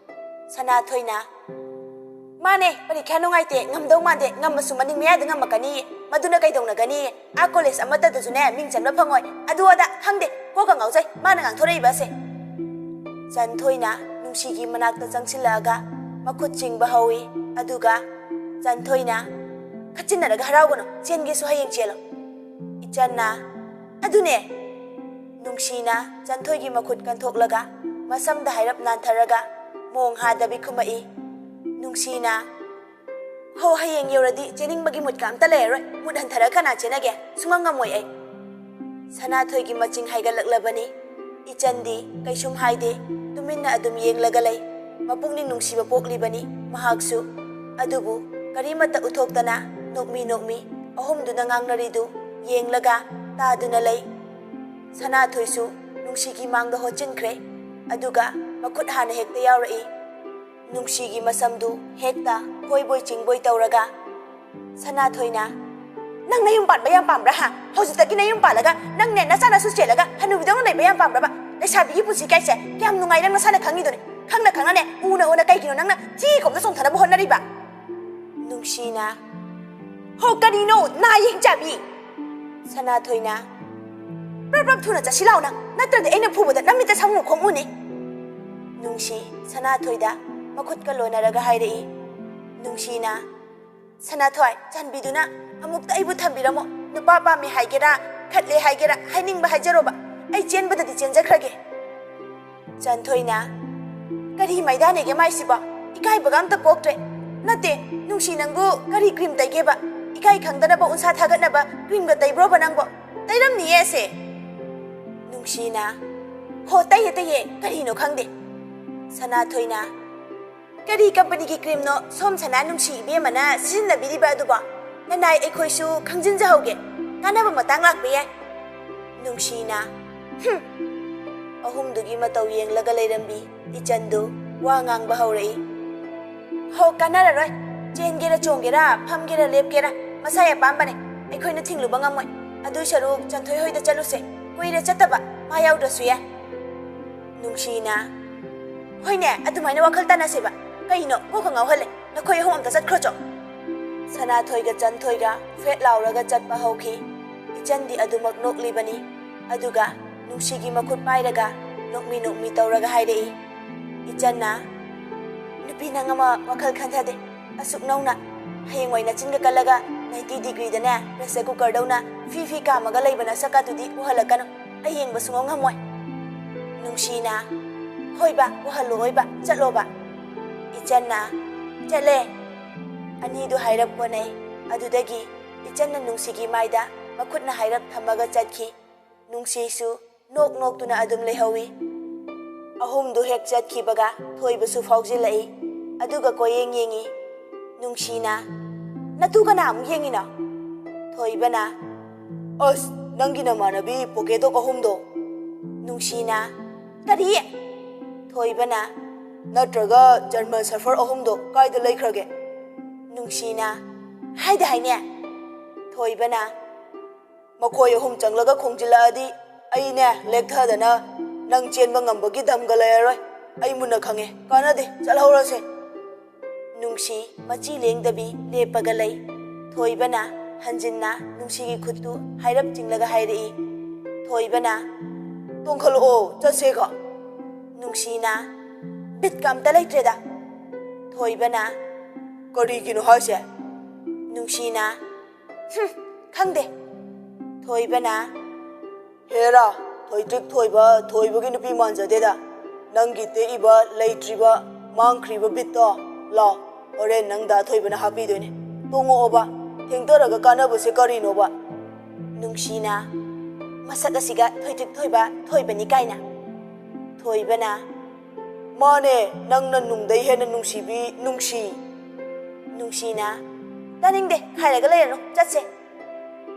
ꯁꯅꯥꯊꯣꯏꯅ, "ꯃꯥꯅꯦ, ꯄꯔꯤꯈ꯭ꯌꯥ ꯅꯨꯡꯉꯥꯏꯇꯦ, ꯉꯝꯗꯧ ꯃꯥꯟꯗꯦ, ꯉꯝꯃꯁꯨ ꯃꯅꯤꯡ ꯃꯌꯥꯗ ꯉꯝꯃꯛꯀꯅꯤ, ꯃꯗꯨꯅ ꯀꯩꯗꯧꯅꯒꯅꯤ? ꯑꯥ ꯀꯣꯂꯦꯖ ꯑꯃꯠꯇꯗꯁꯨꯅꯦ ꯃꯤꯡ ꯆꯟꯕ ꯐꯪꯉꯣꯏ, ꯑꯗꯨ ꯑꯗꯥ ꯈꯪꯗꯦ, ꯀꯣꯛꯀ ꯉꯥꯎꯖꯩ ꯃꯥꯅ ꯉꯥꯡꯊꯣꯔꯛꯏꯕ ꯑꯁꯦ꯫" ꯆꯟꯊꯣꯏꯅ ꯅꯨꯡꯁꯤꯒꯤ ꯃꯅꯥꯛꯇ ꯆꯪꯁꯤꯜꯂꯛꯑꯒ ꯃꯈꯨꯠ ꯆꯤꯡꯕ ꯍꯧꯏ꯫ ꯑꯗꯨꯒ ꯆꯟꯊꯣꯏꯅ, "ꯈꯠꯆꯤꯟꯅꯔꯒ ꯍꯔꯥꯎꯒꯅꯨ, ꯆꯦꯟꯒꯦꯁꯨ ꯍꯌꯦꯡ ꯆꯦꯜꯂꯣ꯫" ꯏꯆꯟꯅ, "ꯑꯗꯨꯅꯦ!" ꯅꯨꯡꯁꯤꯅ ꯆꯟꯊꯣꯏꯒꯤ ꯃꯈꯨꯠ ꯀꯟꯊꯣꯛꯂꯒ ꯃꯁꯝꯗ ꯍꯥꯏꯔꯞ ꯅꯥꯟꯊꯔꯒ ꯃꯣꯡ ꯍꯥꯗꯕꯤ ꯈꯨꯝꯃꯛꯏ꯫ ꯅꯨꯡꯁꯤꯅ, "ꯍꯣ, ꯍꯌꯦꯡ ꯌꯧꯔꯗꯤ ꯆꯦꯟꯅꯤꯡꯕꯒꯤ ꯃꯨꯠꯀ ꯑꯝꯇ ꯂꯩꯔꯔꯣꯏ꯫ ꯃꯨꯠ ꯍꯟꯊꯔ ꯀꯅꯥ ꯆꯦꯟꯅꯒꯦ? ꯁꯨꯡꯉꯝ ꯉꯝꯃꯣꯏ ꯑꯩ꯫" ꯁꯅꯥꯊꯣꯏꯒꯤ ꯃꯆꯤꯡ ꯍꯥꯏꯒꯠꯂꯛꯂꯕꯅꯤ꯫ ꯏꯆꯟꯗꯤ ꯀꯩꯁꯨꯝ ꯍꯥꯏꯗꯦ, ꯇꯨꯃꯤꯟꯅ ꯑꯗꯨꯝ ꯌꯦꯡꯂꯒ ꯂꯩ꯫ ꯃꯄꯨꯛꯅꯤꯡ ꯅꯨꯡꯁꯤꯕ ꯄꯣꯛꯂꯤꯕꯅꯤ ꯃꯍꯥꯛꯁꯨ꯫ ꯑꯗꯨꯕꯨ ꯀꯔꯤꯃꯠꯇ ꯎꯠꯊꯣꯛꯇꯅ ꯅꯣꯛꯃꯤ ꯅꯣꯛꯃꯤ ꯑꯍꯨꯝꯗꯨꯅ ꯉꯥꯡꯅꯔꯤꯗꯨ ꯌꯦꯡꯂꯒ ꯇꯥꯗꯨꯅ ꯂꯩ꯫ ꯁꯅꯥꯊꯣꯏꯁꯨ ꯅꯨꯡꯁꯤꯒꯤ ꯃꯥꯡꯗ ꯍꯣꯠꯆꯤꯟꯈ꯭ꯔꯦ꯫ ꯑꯗꯨꯒ ꯃꯈꯨꯠ ꯍꯥꯟꯅ ꯍꯦꯛꯇ ꯌꯥꯎꯔꯛꯏ꯫ ꯅꯨꯡꯁꯤꯒꯤ ꯃꯁꯝꯗꯨ ꯍꯦꯛꯇ ꯈꯣꯏꯕꯣꯏ ꯆꯤꯡꯕꯣꯏ ꯇꯧꯔꯒ, ꯁꯅꯥꯊꯣꯏꯅ, "ꯅꯪ ꯅꯌꯨꯝ ꯄꯥꯟꯕ ꯌꯥꯝ ꯄꯥꯝꯕ꯭ꯔꯥ, ꯍꯥ? ꯍꯧꯖꯤꯛꯇꯒꯤ ꯅꯌꯨꯝ ꯄꯥꯜꯂꯒ ꯅꯪꯅꯦ ꯅꯆꯥꯅꯁꯨ ꯆꯦꯜꯂꯒ ꯍꯅꯨꯕꯤꯗꯧꯅ ꯂꯩꯕ ꯌꯥꯝ ꯄꯥꯝꯕ꯭ꯔꯕ? ꯂꯩꯁꯥꯕꯤꯒꯤ ꯄꯨꯟꯁꯤ ꯀꯥꯏꯁꯦ ꯀꯌꯥꯝ ꯅꯨꯡꯉꯥꯏ ꯅꯪ ꯅꯁꯥꯅ ꯈꯪꯉꯤꯗꯨꯅꯤ꯫ ꯈꯪꯅ ꯈꯪꯅꯅꯦ, ꯎꯅ ꯎꯅ ꯀꯩꯒꯤꯅꯣ ꯅꯪꯅ ꯊꯤ ꯀꯣꯝꯗ ꯆꯣꯡꯊꯅꯕ ꯍꯣꯠꯅꯔꯤꯕ?" ꯅꯨꯡꯁꯤꯅ, "ꯍꯣ, ꯀꯔꯤꯅꯣ ꯅꯥ ꯌꯦꯡ ꯆꯥꯕꯤ?" ꯁꯅꯥꯊꯣꯏꯅ, "ꯄ꯭ꯔꯞ ꯄ꯭ꯔꯞ ꯊꯨꯅ ꯆꯠꯁꯤ ꯂꯥꯎꯅ, ꯅꯠꯇ꯭ꯔꯗꯤ ꯑꯩꯅ ꯐꯨꯕꯗ ꯅꯃꯤꯠꯇ ꯁꯥꯃꯨ ꯈꯣꯡꯉꯨꯅꯤ꯫" ꯅꯨꯡꯁꯤ ꯁꯅꯥꯊꯣꯏꯗ ꯃꯈꯨꯠꯀ ꯂꯣꯟꯅꯔꯒ ꯍꯥꯏꯔꯛꯏ꯫ ꯅꯨꯡꯁꯤꯅ, "ꯁꯅꯥꯊꯣꯏ, ꯆꯥꯟꯕꯤꯗꯨꯅ ꯑꯃꯨꯛꯇ ꯑꯩꯕꯨ ꯊꯝꯕꯤꯔꯝꯃꯣ꯫ ꯅꯨꯄꯥ ꯄꯥꯝꯃꯦ ꯍꯥꯏꯒꯦꯔꯥ, ꯈꯠꯂꯦ ꯍꯥꯏꯒꯦꯔꯥ, ꯍꯥꯏꯅꯤꯡꯕ ꯍꯥꯏꯖꯔꯣꯕ꯫ ꯑꯩ ꯆꯦꯟꯕꯗꯗꯤ ꯆꯦꯟꯖꯈ꯭ꯔꯒꯦ꯫" ꯆꯟꯊꯣꯏꯅ, "ꯀꯔꯤ ꯃꯩꯗꯥꯅꯦꯒꯦ ꯃꯥꯏꯁꯤꯕꯣ? ꯏꯀꯥꯏꯕꯒ ꯑꯝꯇ ꯄꯣꯛꯇ꯭ꯔꯦ꯫ ꯅꯠꯇꯦ, ꯅꯨꯡꯁꯤ, ꯅꯪꯕꯨ ꯀꯔꯤ ꯀ꯭ꯔꯤꯝ ꯇꯩꯒꯦꯕ? ꯏꯀꯥꯏ ꯈꯪꯗꯅꯕ ꯎꯟꯁꯥ ꯊꯥꯒꯠꯅꯕ ꯀ꯭ꯔꯤꯝꯒ ꯇꯩꯕ꯭ꯔꯣꯕ ꯅꯪꯕꯣ? ꯇꯩꯔꯝꯅꯤꯌꯦ ꯑꯁꯦ꯫" ꯅꯨꯡꯁꯤꯅ, "ꯍꯣ, ꯇꯩꯌꯦ, ꯇꯩꯌꯦ, ꯀꯔꯤꯅꯣ ꯈꯪꯗꯦ꯫" ꯁꯅꯥꯊꯣꯏꯅ, "ꯀꯔꯤ ꯀꯝꯄꯅꯤꯒꯤ ꯀ꯭ꯔꯤꯝꯅꯣ ꯁꯣꯝ ꯁꯅꯥ ꯅꯨꯡꯁꯤ ꯏꯕꯦꯝꯃꯅ ꯁꯤꯖꯤꯟꯅꯕꯤꯔꯤꯕ ꯑꯗꯨꯕꯣ? ꯅꯅꯥꯏ ꯑꯩꯈꯣꯏꯁꯨ ꯈꯪꯖꯤꯟꯖꯍꯧꯒꯦ, ꯀꯥꯟꯅꯕ ꯃꯇꯥꯡ ꯂꯥꯛꯄ ꯌꯥꯏ꯫" ꯅꯨꯡꯁꯤꯅ, "ꯍꯨꯝ꯫" ꯑꯍꯨꯝꯗꯨꯒꯤ ꯃꯇꯧ ꯌꯦꯡꯂꯒ ꯂꯩꯔꯝꯕꯤ ꯏꯆꯟꯗꯨ ꯋꯥ ꯉꯥꯡꯕ ꯍꯧꯔꯛꯏ꯫ "ꯍꯣ, ꯀꯥꯟꯅꯔꯔꯣꯏ꯫ ꯆꯦꯟꯒꯦꯔꯥ ꯆꯣꯡꯒꯦꯔꯥ, ꯐꯝꯒꯦꯔꯥ ꯂꯦꯞꯀꯦꯔꯥ, ꯃꯁꯥꯏ ꯑꯄꯥꯝꯕꯅꯦ꯫ ꯑꯩꯈꯣꯏꯅ ꯊꯤꯡꯂꯨꯕ ꯉꯝꯃꯣꯏ꯫ ꯑꯗꯨꯏ ꯁꯔꯨꯛ ꯆꯟꯊꯣꯏ ꯍꯣꯏꯗ ꯆꯠꯂꯨꯁꯦ꯫ ꯀꯨꯏꯔꯦ ꯆꯠꯇꯕ, ꯃꯥ ꯌꯥꯎꯗ꯭ꯔꯁꯨ ꯌꯥꯏ꯫" ꯅꯨꯡꯁꯤꯅ, "ꯍꯣꯏꯅꯦ, ꯑꯗꯨꯃꯥꯏꯅ ꯋꯥꯈꯜ ꯇꯥꯅꯁꯦꯕ꯫ ꯀꯩꯅꯣ, ꯀꯣꯛꯀ ꯉꯥꯎꯍꯜꯂꯦ ꯅꯈꯣꯏ ꯑꯍꯨꯝ, ꯑꯝꯇ ꯆꯠꯈ꯭ꯔꯣꯆꯣ꯫" ꯁꯅꯥꯊꯣꯏꯒ ꯆꯟꯊꯣꯏꯒ ꯐꯦꯠ ꯂꯥꯎꯔꯒ ꯆꯠꯄ ꯍꯧꯈꯤ꯫ ꯏꯆꯟꯗꯤ ꯑꯗꯨꯃꯛ ꯅꯣꯛꯂꯤꯕꯅꯤ꯫ ꯑꯗꯨꯒ ꯅꯨꯡꯁꯤꯒꯤ ꯃꯈꯨꯠ ꯄꯥꯏꯔꯒ ꯅꯣꯛꯃꯤ ꯅꯣꯛꯃꯤ ꯇꯧꯔꯒ ꯍꯥꯏꯔꯛꯏ꯫ ꯏꯆꯟꯅ, "ꯅꯨꯄꯤ, ꯅꯪ ꯑꯃ ꯋꯥꯈꯜ ꯈꯟꯊꯗꯦ꯫ ꯑꯁꯨꯛ ꯅꯧꯅ ꯍꯌꯦꯡꯋꯥꯏ ꯅꯆꯤꯟꯒ ꯀꯜꯂꯒ ꯅꯥꯏꯟꯇꯤ ꯗꯤꯒ꯭ꯔꯤꯗꯅꯦ ꯄ꯭ꯔꯦꯁꯔ ꯀꯨꯀꯔꯗꯧꯅ ꯐꯤ ꯐꯤ ꯀꯥꯝꯃꯒ ꯂꯩꯕ ꯅꯁꯛꯀꯥꯗꯨꯗꯤ ꯎꯍꯜꯂꯛꯀꯅꯨ꯫ ꯑꯩ ꯌꯦꯡꯕ ꯁꯨꯡꯉꯝ ꯉꯝꯃꯣꯏ꯫" ꯅꯨꯡꯁꯤꯅ, "ꯍꯣꯏꯕ, ꯎꯍꯜꯂꯛꯑꯣꯏꯕ, ꯆꯠꯂꯣꯕ꯫" ꯏꯆꯟꯅ, "ꯆꯠꯂꯦ꯫" ꯑꯅꯤꯗꯨ ꯍꯥꯏꯔꯞ ꯀꯣꯟꯅꯩ꯫ ꯑꯗꯨꯗꯒꯤ ꯏꯆꯟꯅ ꯅꯨꯡꯁꯤꯒꯤ ꯃꯥꯏꯗ ꯃꯈꯨꯠꯅ ꯍꯥꯏꯔꯞ ꯊꯝꯃꯒ ꯆꯠꯈꯤ꯫ ꯅꯨꯡꯁꯤꯁꯨ ꯅꯣꯛ ꯅꯣꯛꯇꯨꯅ ꯑꯗꯨꯝ ꯂꯩꯍꯧꯏ꯫ ꯑꯍꯨꯝꯗꯨ ꯍꯦꯛ ꯆꯠꯈꯤꯕꯒ ꯊꯣꯏꯕꯁꯨ ꯐꯥꯎꯖꯤꯜꯂꯛꯏ꯫ ꯑꯗꯨꯒ ꯀꯣꯏꯌꯦꯡ ꯌꯦꯡꯏ꯫ ꯅꯨꯡꯁꯤꯅ, "ꯅꯇꯨ ꯀꯅꯥ ꯑꯃꯨꯛ ꯌꯦꯡꯉꯤꯅꯣ?" ꯊꯣꯏꯕꯅ, ꯑꯁ, ꯅꯪꯒꯤ ꯅꯃꯥꯟꯅꯕꯤ ꯄꯣꯀꯦꯗꯣꯛ ꯑꯍꯨꯝꯗꯣ꯫ ꯅꯨꯡꯁꯤꯅ, "ꯀꯔꯤ?" ꯊꯣꯏꯕꯅ, "ꯅꯠꯇ꯭ꯔꯒ ꯖꯔꯃꯟ ꯁꯦꯐꯔ ꯑꯍꯨꯝꯗꯣ ꯀꯥꯏꯗ ꯂꯩꯈ꯭ꯔꯒꯦ?" ꯅꯨꯡꯁꯤꯅ, "ꯍꯥꯏꯗ ꯍꯥꯏꯅꯦ?" ꯊꯣꯏꯕꯅ, "ꯃꯈꯣꯏ ꯑꯍꯨꯝ ꯆꯪꯂꯒ ꯈꯣꯡꯖꯤꯜꯂꯛꯑꯗꯤ ꯑꯩꯅꯦ ꯂꯦꯛꯊꯗꯅ ꯅꯪ ꯆꯦꯟꯕ ꯉꯝꯕꯒꯤ ꯗꯝꯒ ꯂꯩꯔꯔꯣꯏ꯫ ꯑꯩ ꯃꯨꯟꯅ ꯈꯪꯉꯦ꯫ ꯀꯥꯟꯅꯗꯦ, ꯆꯠꯍꯧꯔꯁꯦ꯫" ꯅꯨꯡꯁꯤ ꯃꯆꯤ ꯂꯦꯡꯗꯕꯤ ꯂꯦꯞꯄꯒ ꯂꯩ꯫ ꯊꯣꯏꯕꯅ ꯍꯟꯖꯤꯟꯅ ꯅꯨꯡꯁꯤꯒꯤ ꯈꯨꯠꯇꯨ ꯍꯥꯏꯔꯞ ꯆꯤꯡꯂꯒ ꯍꯥꯏꯔꯛꯏ꯫ ꯊꯣꯏꯕꯅ, "ꯇꯣꯡꯈꯠꯂꯛꯑꯣ, ꯆꯠꯁꯦꯒ꯫" ꯅꯨꯡꯁꯤꯅ, "ꯕꯤꯠꯀ ꯑꯝꯇ ꯂꯩꯇ꯭ꯔꯦꯗ꯫" ꯊꯣꯏꯕꯅ, "ꯀꯔꯤꯒꯤꯅꯣ ꯍꯥꯏꯁꯦ?" ꯅꯨꯡꯁꯤꯅ, "ꯍꯨꯝ, ꯈꯪꯗꯦ꯫" ꯊꯣꯏꯕꯅ, "ꯍꯦꯔꯥ, ꯊꯣꯏꯇ꯭ꯔꯤꯛ ꯊꯣꯏꯕ, ꯊꯣꯏꯕꯒꯤ ꯅꯨꯄꯤ ꯃꯥꯟꯖꯗꯦꯗ꯫ ꯅꯪꯒꯤ ꯇꯦꯛꯏꯕ, ꯂꯩꯇ꯭ꯔꯤꯕ, ꯃꯥꯡꯈ꯭ꯔꯤꯕ ꯕꯤꯠꯇꯣ, ꯂꯥꯎ, ꯍꯣꯔꯦꯟ ꯅꯪ ꯗꯥ ꯊꯣꯏꯕꯅ ꯍꯥꯞꯄꯤꯗꯣꯏꯅꯦ꯫ ꯇꯣꯡꯉꯛꯑꯣꯕ, ꯊꯦꯡꯊꯔꯒ ꯀꯥꯟꯅꯕꯁꯦ ꯀꯔꯤꯅꯣꯕ?" ꯅꯨꯡꯁꯤꯅ, "ꯃꯁꯛ ꯑꯁꯤꯒ ꯊꯣꯏꯇ꯭ꯔꯤꯛ ꯊꯣꯏꯕ ꯊꯣꯏꯕꯅꯤ ꯀꯥꯏꯅ꯫" ꯊꯣꯏꯕꯅ, "ꯃꯥꯅꯦ, ꯅꯪꯅ ꯅꯨꯡꯗꯩ ꯍꯦꯟꯅ ꯅꯨꯡꯁꯤꯕꯤ ꯅꯨꯡꯁꯤ꯫" ꯅꯨꯡꯁꯤꯅ, "ꯇꯥꯅꯤꯡꯗꯦ, ꯈꯥꯏꯔꯒ ꯂꯩꯔꯅꯨ, ꯆꯠꯁꯦ꯫"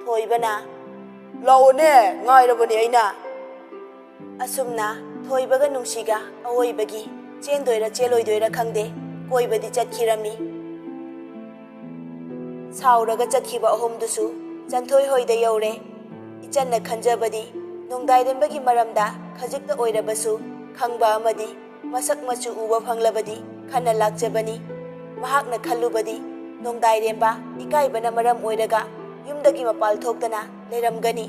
ꯊꯣꯏꯕꯅ, "ꯂꯥꯛꯑꯣꯅꯦ, ꯉꯥꯏꯔꯕꯅꯦ ꯑꯩꯅ꯫" ꯑꯁꯨꯝꯅ ꯊꯣꯏꯕꯒ ꯅꯨꯡꯁꯤꯒ ꯑꯋꯣꯏꯕꯒꯤ ꯆꯦꯟꯗꯣꯏꯔ ꯆꯦꯜꯂꯣꯏꯗꯣꯏꯔ ꯈꯪꯗꯦ, ꯀꯣꯏꯕꯗꯤ ꯆꯠꯈꯤꯔꯝꯃꯤ꯫ ꯁꯥꯎꯔꯒ ꯆꯠꯈꯤꯕ ꯑꯍꯨꯝꯗꯨꯁꯨ ꯆꯟꯊꯣꯏ ꯍꯣꯏꯗ ꯌꯧꯔꯦ꯫ ꯏꯆꯟꯅ ꯈꯟꯖꯕꯗꯤ ꯅꯣꯡꯗꯥꯏꯔꯦꯝꯕꯒꯤ ꯃꯔꯝꯗ ꯈꯖꯤꯛꯇ ꯑꯣꯏꯔꯕꯁꯨ ꯈꯪꯕ ꯑꯃꯗꯤ ꯃꯁꯛ ꯃꯆꯨ ꯎꯕ ꯐꯪꯂꯕꯗꯤ ꯈꯟꯅ ꯂꯥꯛꯆꯕꯅꯤ꯫ ꯃꯍꯥꯛꯅ ꯈꯜꯂꯨꯕꯗꯤ ꯅꯣꯡꯗꯥꯏꯔꯦꯝꯕ ꯏꯀꯥꯏꯕꯅ ꯃꯔꯝ ꯑꯣꯏꯔꯒ ꯌꯨꯝꯗꯒꯤ ꯃꯄꯥꯜ ꯊꯣꯛꯇꯅ ꯂꯩꯔꯝꯒꯅꯤ꯫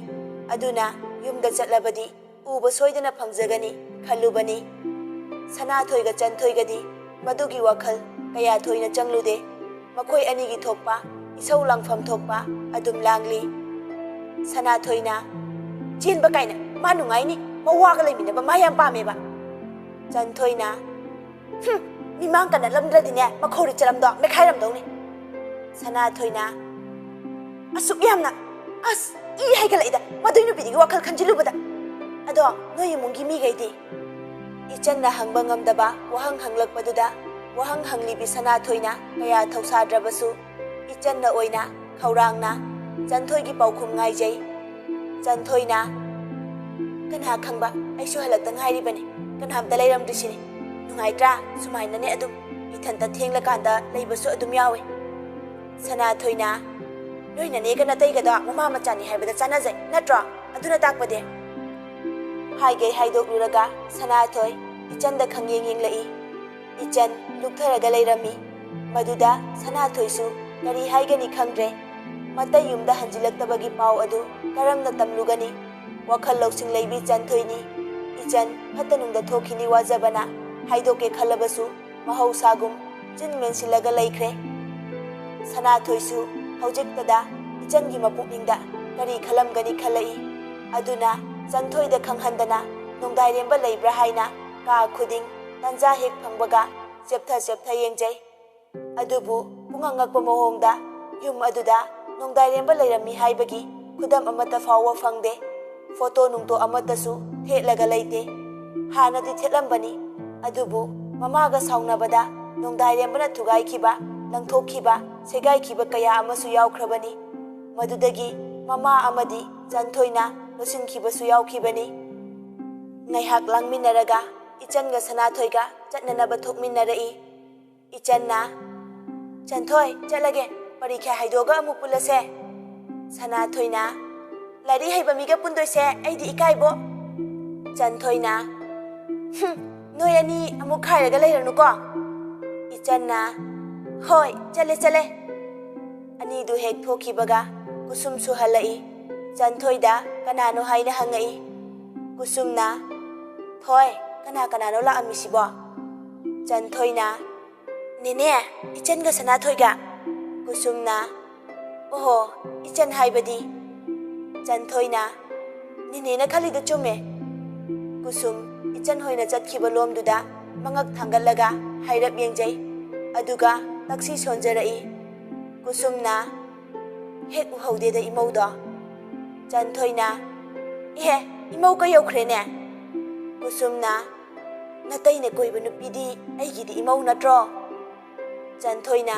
ꯑꯗꯨꯅ ꯌꯨꯝꯗ ꯆꯠꯂꯕꯗꯤ ꯎꯕ ꯁꯣꯏꯗꯅ ꯐꯪꯖꯒꯅꯤ ꯈꯜꯂꯨꯕꯅꯤ꯫ ꯁꯅꯥꯊꯣꯏꯒ ꯆꯟꯊꯣꯏꯒꯗꯤ ꯃꯗꯨꯒꯤ ꯋꯥꯈꯜ ꯀꯌꯥ ꯊꯣꯏꯅ ꯆꯪꯂꯨꯗꯦ꯫ ꯃꯈꯣꯏ ꯑꯅꯤꯒꯤ ꯊꯣꯛꯄ, ꯏꯁꯧ ꯂꯥꯡꯐꯝ ꯊꯣꯛꯄ ꯑꯗꯨꯝ ꯂꯥꯡꯂꯤ꯫ ꯁꯅꯥꯊꯣꯏꯅ, "ꯆꯦꯟꯕ ꯀꯥꯏꯅ, ꯃꯥ ꯅꯨꯡꯉꯥꯏꯅꯤ, ꯃꯋꯥꯒ ꯂꯩꯃꯤꯟꯅꯕ ꯃꯥ ꯌꯥꯝ ꯄꯥꯝꯃꯦꯕ꯫" ꯆꯟꯊꯣꯏꯅ, "ꯍꯨꯝ, ꯃꯤꯃꯥꯡ ꯀꯟꯅꯠꯂꯝꯗ꯭ꯔꯗꯤꯅꯦ, ꯃꯈꯧꯔꯤ ꯆꯠꯂꯝꯗꯣ ꯃꯦꯈꯥꯏꯔꯝꯗꯧꯅꯤ꯫" ꯁꯅꯥꯊꯣꯏꯅ, "ꯑꯁꯨꯛ ꯌꯥꯝꯅ, ꯑꯁ, ꯏ ꯍꯩꯒꯠꯂꯛꯏꯗ ꯃꯗꯨꯏ ꯅꯨꯄꯤꯗꯨꯒꯤ ꯋꯥꯈꯜ ꯈꯟꯖꯤꯜꯂꯨꯕꯗ꯫ ꯑꯗꯣ ꯅꯣꯏ ꯏꯃꯨꯡꯒꯤ ꯃꯤꯈꯩꯗꯤ?" ꯏꯆꯟꯅ ꯍꯪꯕ ꯉꯝꯗꯕ ꯋꯥꯍꯪ ꯍꯪꯂꯛꯄꯗꯨꯗ ꯋꯥꯍꯪ ꯍꯪꯂꯤꯕꯤ ꯁꯅꯥꯊꯣꯏꯅ ꯀꯌꯥ ꯊꯧꯁꯥꯗ꯭ꯔꯕꯁꯨ ꯏꯆꯟꯅ ꯑꯣꯏꯅ ꯈꯧꯔꯥꯡꯅ ꯆꯟꯊꯣꯏꯒꯤ ꯄꯥꯎꯈꯨꯝ ꯉꯥꯏꯖꯩ꯫ ꯆꯟꯊꯣꯏꯅ, "ꯀꯅꯥ ꯈꯪꯕ, ꯑꯩꯁꯨ ꯍꯜꯂꯛꯇ ꯉꯥꯏꯔꯤꯕꯅꯤ, ꯀꯅꯥꯝꯇ ꯂꯩꯔꯝꯗ꯭ꯔꯤꯁꯤꯅꯤ꯫ ꯅꯨꯡꯉꯥꯏꯇ꯭ꯔꯥ? ꯁꯨꯃꯥꯏꯅꯅꯦ ꯑꯗꯨꯝ, ꯏꯊꯟꯇ ꯊꯦꯡꯂꯀꯥꯟꯗ ꯂꯩꯕꯁꯨ ꯑꯗꯨꯝ ꯌꯥꯎꯋꯦ꯫" ꯁꯅꯥꯊꯣꯏꯅ, "ꯅꯣꯏ ꯅꯅꯦꯒ ꯅꯇꯩꯒꯗꯣ ꯃꯃꯥ ꯃꯆꯥꯅꯤ ꯍꯥꯏꯕꯗ ꯆꯥꯟꯅꯖꯩ ꯅꯠꯇ꯭ꯔꯣ? ꯑꯗꯨꯅ ꯇꯥꯛꯄꯗꯤ?" ꯍꯥꯏꯒꯩ ꯍꯥꯏꯗꯣꯛꯂꯨꯔꯒ ꯁꯅꯥꯊꯣꯏ ꯏꯆꯟꯗ ꯈꯪꯌꯦꯡ ꯌꯦꯡꯂꯛꯏ꯫ ꯏꯆꯟ ꯂꯨꯞꯊꯔꯒ ꯂꯩꯔꯝꯃꯤ꯫ ꯃꯗꯨꯗ ꯁꯅꯥꯊꯣꯏꯁꯨ ꯀꯔꯤ ꯍꯥꯏꯒꯅꯤ ꯈꯪꯗ꯭ꯔꯦ꯫ ꯃꯇꯩ ꯌꯨꯝꯗ ꯍꯟꯖꯤꯜꯂꯛꯇꯕꯒꯤ ꯄꯥꯎ ꯑꯗꯨ ꯀꯔꯝꯅ ꯇꯝꯂꯨꯒꯅꯤ? ꯋꯥꯈꯜ ꯂꯧꯁꯤꯡ ꯂꯩꯕꯤ ꯆꯟꯊꯣꯏꯅꯤ꯫ ꯏꯆꯟ ꯐꯠꯇ ꯅꯨꯡꯗ ꯊꯣꯛꯈꯤꯅꯤ ꯋꯥꯖꯕꯅ ꯍꯥꯏꯗꯣꯛꯀꯦ ꯈꯜꯂꯕꯁꯨ ꯃꯍꯧꯁꯥꯒꯨꯝ ꯆꯤꯟ ꯃꯦꯟꯁꯤꯜꯂꯒ ꯂꯩꯈ꯭ꯔꯦ꯫ ꯁꯅꯥꯊꯣꯏꯁꯨ ꯍꯧꯖꯤꯛꯇꯗ ꯏꯆꯟꯒꯤ ꯃꯄꯨꯛꯅꯤꯡꯗ ꯀꯔꯤ ꯈꯜꯂꯝꯒꯅꯤ ꯈꯜꯂꯛꯏ꯫ ꯑꯗꯨꯅ ꯆꯟꯊꯣꯏꯗ ꯈꯪꯍꯟꯗꯅ ꯅꯣꯡꯗꯥꯏꯔꯦꯝꯕ ꯂꯩꯕ꯭ꯔꯥ ꯍꯥꯏꯅ ꯀꯥ ꯈꯨꯗꯤꯡ ꯇꯟꯖꯥ ꯍꯦꯛ ꯐꯪꯕꯒ ꯆꯦꯞꯊ ꯆꯦꯞꯊ ꯌꯦꯡꯖꯩ꯫ ꯑꯗꯨꯕꯨ ꯄꯨꯡꯉꯛ ꯉꯛꯄ ꯃꯑꯣꯡꯗ ꯌꯨꯝ ꯑꯗꯨꯗ ꯅꯣꯡꯗꯥꯏꯔꯦꯝꯕ ꯂꯩꯔꯝꯃꯤ ꯍꯥꯏꯕꯒꯤ ꯈꯨꯗꯝ ꯑꯃꯠꯇ ꯐꯥꯎꯕ ꯐꯪꯗꯦ꯫ ꯐꯣꯇꯣ ꯅꯨꯡꯇꯣ ꯑꯃꯠꯇꯁꯨ ꯊꯦꯠꯂꯒ ꯂꯩꯇꯦ꯫ ꯍꯥꯟꯅꯗꯤ ꯊꯦꯠꯂꯝꯕꯅꯤ, ꯑꯗꯨꯕꯨ ꯃꯃꯥꯒ ꯁꯥꯎꯅꯕꯗ ꯅꯣꯡꯗꯥꯏꯔꯦꯝꯕꯅ ꯊꯨꯒꯥꯏꯈꯤꯕ, ꯂꯪꯊꯣꯛꯈꯤꯕ, ꯁꯦꯒꯥꯏꯈꯤꯕ ꯀꯌꯥ ꯑꯃꯁꯨ ꯌꯥꯎꯈ꯭ꯔꯕꯅꯤ꯫ ꯃꯗꯨꯗꯒꯤ ꯃꯃꯥ ꯑꯃꯗꯤ ꯆꯟꯊꯣꯏꯅ ꯂꯣꯠꯁꯤꯟꯈꯤꯕꯁꯨ ꯌꯥꯎꯈꯤꯕꯅꯤ꯫ ꯉꯥꯏꯍꯥꯛ ꯂꯥꯡꯃꯤꯟꯅꯔꯒ ꯏꯆꯟꯒ ꯁꯅꯥꯊꯣꯏꯒ ꯆꯠꯅꯅꯕ ꯊꯣꯛꯃꯤꯟꯅꯔꯛꯏ꯫ ꯏꯆꯟꯅ, "ꯆꯟꯊꯣꯏ, ꯆꯠꯂꯒꯦ꯫ ꯄꯔꯤꯈ꯭ꯌꯥ ꯍꯥꯏꯗꯣꯛꯑꯒ ꯑꯃꯨꯛ ꯄꯨꯜꯂꯁꯦ꯫" ꯁꯅꯥꯊꯣꯏꯅ, "ꯂꯥꯏꯔꯤꯛ ꯍꯩꯕ ꯃꯤꯒ ꯄꯨꯟꯗꯣꯏꯁꯦ ꯑꯩꯗꯤ ꯏꯀꯥꯏꯕꯣ꯫" ꯆꯟꯊꯣꯏꯅ, "ꯍꯨꯝ, ꯅꯣꯏ ꯑꯅꯤ ꯑꯃꯨꯛ ꯈꯥꯏꯔꯒ ꯂꯩꯔꯅꯨꯀꯣ꯫" ꯏꯆꯟꯅ, "ꯍꯣꯏ, ꯆꯠꯂꯦ, ꯆꯠꯂꯦ꯫" ꯑꯅꯤꯗꯨ ꯍꯦꯛ ꯊꯣꯛꯈꯤꯕꯒ ꯀꯨꯁꯨꯝꯁꯨ ꯍꯜꯂꯛꯏ꯫ ꯆꯟꯊꯣꯏꯗ ꯀꯅꯥꯅꯣ ꯍꯥꯏꯅ ꯍꯪꯉꯛꯏ꯫ ꯀꯨꯁꯨꯝꯅ, "ꯊꯣꯏ, ꯀꯅꯥ ꯀꯅꯥꯅꯣ ꯂꯥꯛꯑꯝꯃꯤꯁꯤꯕꯣ?" ꯆꯟꯊꯣꯏꯅ, "ꯅꯦꯅꯦ, ꯏꯆꯟꯒ ꯁꯅꯥꯊꯣꯏꯒ꯫" ꯀꯨꯁꯨꯝꯅ, "ꯑꯣꯍꯣ, ꯏꯆꯟ ꯍꯥꯏꯕꯗꯤ?" ꯆꯟꯊꯣꯏꯅ, "ꯅꯦꯅꯦꯅ ꯈꯜꯂꯤꯗꯨ ꯆꯨꯝꯃꯦ꯫" ꯀꯨꯁꯨꯝ ꯏꯆꯟ ꯍꯣꯏꯅ ꯆꯠꯈꯤꯕ ꯂꯣꯝꯗꯨꯗ ꯃꯉꯛ ꯊꯥꯡꯒꯠꯂꯒ ꯍꯥꯏꯔꯞ ꯌꯦꯡꯖꯩ꯫ ꯑꯗꯨꯒ ꯇꯛꯁꯤ ꯁꯣꯟꯖꯔꯛꯏ꯫ ꯀꯨꯁꯨꯝꯅ, "ꯍꯦꯛ ꯎꯍꯧꯗꯦꯗ ꯏꯃꯧꯗꯣ꯫" ꯆꯟꯊꯣꯏꯅ, "ꯏꯍꯦ, ꯏꯃꯧ ꯀ ꯌꯧꯈ꯭ꯔꯦꯅꯦ?" ꯀꯨꯁꯨꯝꯅ, "ꯅꯇꯩꯅ ꯀꯣꯏꯕ ꯅꯨꯄꯤꯗꯤ ꯑꯩꯒꯤꯗꯤ ꯏꯃꯧ ꯅꯠꯇ꯭ꯔꯣ?" ꯆꯟꯊꯣꯏꯅ,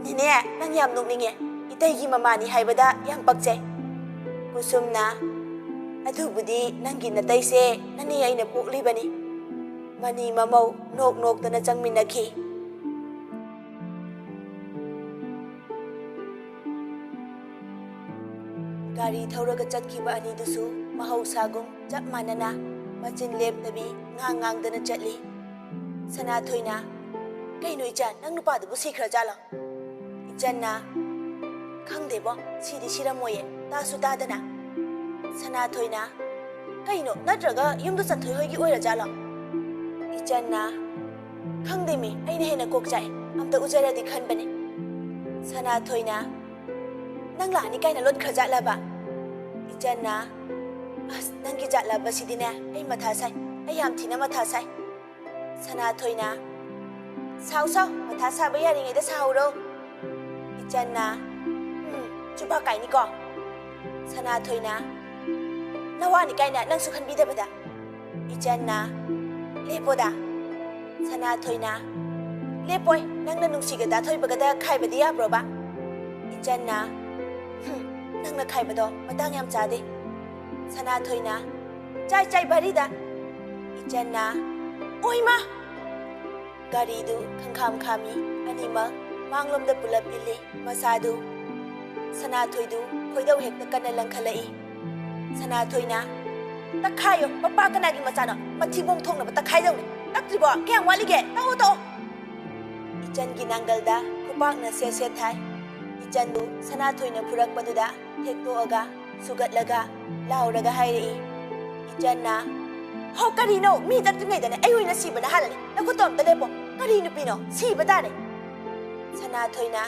"ꯅꯦꯅꯦ, ꯅꯪ ꯌꯥꯝ ꯅꯣꯛꯅꯤꯡꯉꯦ꯫ ꯏꯇꯩꯒꯤ ꯃꯃꯥꯅꯤ ꯍꯥꯏꯕꯗ ꯌꯥꯝ ꯄꯛꯆꯩ꯫" ꯀꯨꯁꯨꯝꯅ, "ꯑꯗꯨꯕꯨꯗꯤ ꯅꯪꯒꯤ ꯅꯇꯩꯁꯦ ꯅꯅꯦ ꯑꯩꯅ ꯄꯣꯛꯂꯤꯕꯅꯤ꯫" ꯃꯅꯤ ꯃꯃꯧ ꯅꯣꯛ ꯅꯣꯛꯇꯅ ꯆꯪꯃꯤꯟꯅꯈꯤ꯫ ꯒꯥꯔꯤ ꯊꯧꯔꯒ ꯆꯠꯈꯤꯕ ꯑꯅꯤꯗꯨꯁꯨ ꯃꯍꯧꯁꯥꯒꯨꯝ ꯆꯞ ꯃꯥꯟꯅꯅ ꯃꯆꯤꯟ ꯂꯦꯞꯇꯕꯤ ꯉꯥꯡ ꯉꯥꯡꯗꯅ ꯆꯠꯂꯤ꯫ ꯁꯅꯥꯊꯣꯏꯅ, "ꯀꯩꯅꯣ ꯏꯆꯟ, ꯅꯪ ꯅꯨꯄꯥꯗꯨꯕꯨ ꯁꯤꯈ꯭ꯔꯖꯥꯠꯂꯣ?" ꯏꯆꯟꯅ, "ꯈꯪꯗꯦꯕꯣ, ꯁꯤꯗꯤ ꯁꯤꯔꯝꯃꯣꯏꯌꯦ, ꯇꯥꯁꯨ ꯇꯥꯗꯅ꯫" ꯁꯅꯥꯊꯣꯏꯅ, "ꯀꯩꯅꯣ, ꯅꯠꯇ꯭ꯔꯒ ꯌꯨꯝꯗ ꯆꯟꯊꯣꯏ ꯍꯣꯏꯒꯤ ꯑꯣꯏꯔꯖꯥꯠꯂꯣ?" ꯏꯆꯟꯅ, "ꯈꯪꯗꯦꯃꯤ, ꯑꯩꯅ ꯍꯦꯟꯅ ꯀꯣꯛ ꯆꯥꯛꯑꯦ, ꯑꯝꯇ ꯎꯖꯔꯗꯤ ꯈꯟꯕꯅꯦ꯫" ꯁꯅꯥꯊꯣꯏꯅ, "ꯅꯪ ꯂꯥꯛꯑꯅꯤ ꯀꯥꯏꯅ ꯂꯣꯠꯈ꯭ꯔꯖꯥꯠꯂꯕ?" ꯏꯆꯟꯅ, "ꯑꯁ, ꯅꯪꯒꯤ ꯖꯥꯠꯂꯕꯁꯤꯗꯤꯅꯦ, ꯑꯩ ꯃꯊꯥ ꯁꯥꯏ, ꯑꯩ ꯌꯥꯝ ꯊꯤꯅ ꯃꯊꯥ ꯁꯥꯏ꯫" ꯁꯅꯥꯊꯣꯏꯅ, "ꯁꯥꯎ ꯁꯥꯎ, ꯃꯊꯥ ꯁꯥꯕ ꯌꯥꯔꯤꯉꯩꯗ ꯁꯥꯍꯧꯔꯣ꯫" ꯏꯆꯟꯅ, "ꯎꯝ, ꯆꯨꯕꯥꯛ ꯀꯥꯏꯅꯤꯀꯣ꯫" ꯁꯅꯥꯊꯣꯏꯅ, "ꯅꯋꯥꯅꯤ ꯀꯥꯏꯅ ꯅꯪꯁꯨ ꯈꯟꯕꯤꯗꯕꯗ꯫" ꯏꯆꯟꯅ, "ꯂꯦꯞꯄꯣꯗ꯫" ꯁꯅꯥꯊꯣꯏꯅ, "ꯂꯦꯞꯄꯣꯏ, ꯅꯪꯅ ꯅꯨꯡꯁꯤꯒ ꯇꯥꯊꯣꯏꯕꯒꯗ ꯈꯥꯏꯕꯗꯤ ꯌꯥꯕ꯭ꯔꯣꯕ?" ꯏꯆꯟꯅ, "ꯍꯨꯝ, ꯅꯪꯅ ꯈꯥꯏꯕꯗꯣ ꯃꯇꯥꯡ ꯌꯥꯝ ꯆꯥꯗꯦ꯫" ꯁꯅꯥꯊꯣꯏꯅ, "ꯆꯥꯏ ꯆꯥꯏ ꯚꯥꯔꯤꯗ꯫" ꯏꯆꯟꯅ, "ꯑꯣꯏꯃ!" ꯒꯥꯔꯤꯗꯨ ꯈꯪꯈꯥꯝ ꯈꯥꯝꯃꯤ, ꯑꯅꯤꯃꯛ ꯃꯥꯡꯂꯣꯝꯗ ꯄꯨꯂꯞ ꯏꯜꯂꯤ꯫ ꯃꯁꯥꯗꯨ, ꯁꯅꯥꯊꯣꯏꯗꯨ ꯈꯣꯏꯗꯧ ꯍꯦꯛꯇ ꯀꯟꯅ ꯂꯪꯈꯠꯂꯛꯏ꯫ ꯁꯅꯥꯊꯣꯏꯅ, "ꯇꯛꯈꯥꯏꯌꯣ, ꯃꯄꯥ ꯀꯅꯥꯒꯤ ꯃꯆꯥꯅꯣ? ꯃꯊꯤꯕꯣꯡ ꯊꯣꯛꯅꯕ ꯇꯛꯈꯥꯏꯗꯧꯅꯤ꯫ ꯇꯛꯇ꯭ꯔꯤꯕꯣ? ꯀꯌꯥꯝ ꯋꯥꯠꯂꯤꯒꯦ? ꯇꯛꯑꯣ, ꯇꯛꯑꯣ!" ꯏꯆꯟꯒꯤ ꯅꯥꯡꯒꯜꯗ ꯈꯨꯄꯥꯛꯅ ꯁꯦꯠ ꯁꯦꯠ ꯊꯥꯏ꯫ ꯏꯆꯟꯗꯨ ꯁꯅꯥꯊꯣꯏꯅ ꯐꯨꯔꯛꯄꯗꯨꯗ ꯊꯦꯛꯇꯣꯛꯑꯒ, ꯁꯨꯒꯠꯂꯒ, ꯂꯥꯎꯔꯒ ꯍꯥꯏꯔꯛꯏ꯫ ꯏꯆꯟꯅ, "ꯍꯣ, ꯀꯔꯤꯅꯣ? ꯃꯤ ꯇꯛꯇ꯭ꯔꯤꯉꯩꯗꯅꯦ ꯑꯩ ꯑꯣꯏꯅ ꯁꯤꯕꯅ ꯍꯥꯜꯂꯅꯤ꯫ ꯅꯈꯨꯠꯇꯣ ꯑꯝꯇ ꯂꯦꯞꯄꯣ꯫ ꯀꯔꯤ ꯅꯨꯄꯤꯅꯣ? ꯁꯤꯕ ꯇꯥꯔꯦ꯫" ꯁꯅꯥꯊꯣꯏꯅ,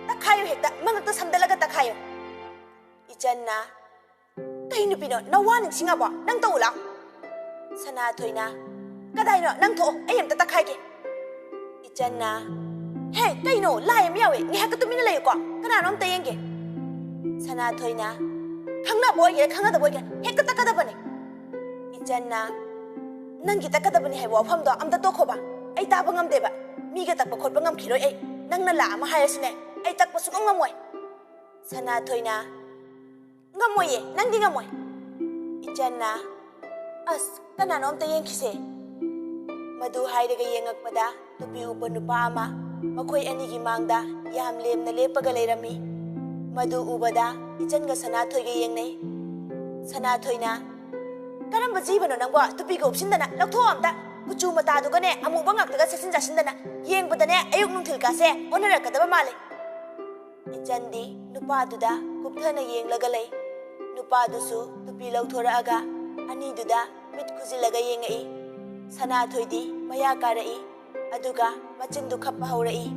"ꯇꯛꯈꯥꯏꯌꯨ ꯍꯦꯛꯇ, ꯃꯉꯛꯇ ꯁꯝꯗꯠꯂꯒ ꯇꯛꯈꯥꯏꯌꯨ꯫" ꯏꯆꯟꯅ, "ꯀꯩ ꯅꯨꯄꯤꯅꯣ? ꯅꯋꯥ ꯅꯤꯡꯁꯤꯡꯉꯕꯣ? ꯅꯪ ꯇꯧ ꯂꯥꯎ꯫" ꯁꯅꯥꯊꯣꯏꯅ, "ꯀꯗꯥꯏꯅꯣ? ꯅꯪ ꯊꯣꯛꯑꯣ, ꯑꯩ ꯑꯝꯇ ꯇꯛꯈꯥꯏꯒꯦ꯫" ꯏꯆꯟꯅ, "ꯍꯦ, ꯀꯩꯅꯣ? ꯂꯥꯏ ꯑꯃ ꯌꯥꯎꯋꯦ, ꯉꯥꯏꯍꯥꯛꯀ ꯇꯨꯃꯤꯟꯅ ꯂꯩꯌꯨꯀꯣ, ꯀꯅꯥꯅꯣ ꯑꯝꯇ ꯌꯦꯡꯒꯦ꯫" ꯁꯅꯥꯊꯣꯏꯅ, "ꯈꯪꯅꯕ ꯑꯣꯏꯒꯦꯔꯥ ꯈꯪꯅꯗꯕ ꯑꯣꯏꯒꯦꯔꯥ ꯍꯦꯛꯇ ꯇꯛꯀꯗꯕꯅꯦ꯫" ꯏꯆꯟꯅ, "ꯅꯪꯒꯤ ꯇꯛꯀꯗꯕꯅꯦ ꯍꯥꯏꯕ ꯋꯥꯐꯝꯗꯣ ꯑꯝꯇ ꯇꯣꯛꯈꯣꯕ, ꯑꯩ ꯇꯥꯕ ꯉꯝꯗꯦꯕ, ꯃꯤꯒ ꯇꯛꯄ ꯈꯣꯠꯄ ꯉꯝꯈꯤꯔꯣꯏ ꯑꯩ, ꯅꯪꯅ ꯂꯥꯛ ꯑꯃ ꯍꯥꯏꯔꯁꯨꯅꯦ ꯑꯩ ꯇꯛꯄ ꯁꯨꯡꯉꯝ ꯉꯝꯃꯣꯏ꯫" ꯁꯅꯥꯊꯣꯏꯅ, "ꯉꯝꯃꯣꯏꯌꯦ, ꯅꯪꯗꯤ ꯉꯝꯃꯣꯏ꯫" ꯏꯆꯟꯅ, "ꯑꯁ, ꯀꯅꯥꯅꯣ ꯑꯝꯇ ꯌꯦꯡꯈꯤꯁꯦ꯫" ꯃꯗꯨ ꯍꯥꯏꯔꯒ ꯌꯦꯡꯉꯛꯄꯗ ꯇꯨꯄꯤ ꯎꯞꯄ ꯅꯨꯄꯥ ꯑꯃ ꯃꯈꯣꯏ ꯑꯅꯤꯒꯤ ꯃꯥꯡꯗ ꯌꯥꯝ ꯂꯦꯝꯅ ꯂꯦꯞꯄꯒ ꯂꯩꯔꯝꯃꯤ꯫ ꯃꯗꯨ ꯎꯕꯗ ꯏꯆꯟꯒ ꯁꯅꯥꯊꯣꯏꯒ ꯌꯦꯡꯅꯩ꯫ ꯁꯅꯥꯊꯣꯏꯅ, "ꯀꯔꯝꯕ ꯖꯤꯕꯅꯣ ꯅꯪꯕꯣ? ꯇꯨꯄꯤꯒ ꯎꯞꯁꯤꯟꯗꯅ ꯂꯧꯊꯣꯛꯑꯣ ꯑꯝꯇ꯫ ꯀꯨꯆꯨ ꯃꯇꯥꯗꯨꯒꯅꯦ ꯑꯃꯨꯕ ꯉꯥꯛꯇꯒ ꯁꯦꯠꯆꯤꯟ ꯆꯥꯁꯤꯟꯗꯅ ꯌꯦꯡꯕꯗꯅꯦ ꯑꯌꯨꯛ ꯅꯨꯡꯊꯤꯜꯀꯥꯁꯦ ꯑꯣꯟꯅꯔꯛꯀꯗꯕ ꯃꯥꯜꯂꯦ꯫" ꯏꯆꯟꯗꯤ ꯅꯨꯄꯥꯗꯨꯗ ꯀꯨꯞꯊꯅ ꯌꯦꯡꯂꯒ ꯂꯩ꯫ ꯅꯨꯄꯥꯗꯨꯁꯨ ꯇꯨꯄꯤ ꯂꯧꯊꯣꯔꯛꯑꯒ ꯑꯅꯤꯗꯨꯗ ꯃꯤꯠ ꯈꯨꯖꯤꯜꯂꯒ ꯌꯦꯡꯉꯛꯏ꯫ ꯁꯅꯥꯊꯣꯏꯗꯤ ꯃꯌꯥ ꯀꯥꯔꯛꯏ, ꯑꯗꯨꯒ ꯃꯆꯤꯟꯗꯨ ꯈꯞꯄ ꯍꯧꯔꯛꯏ꯫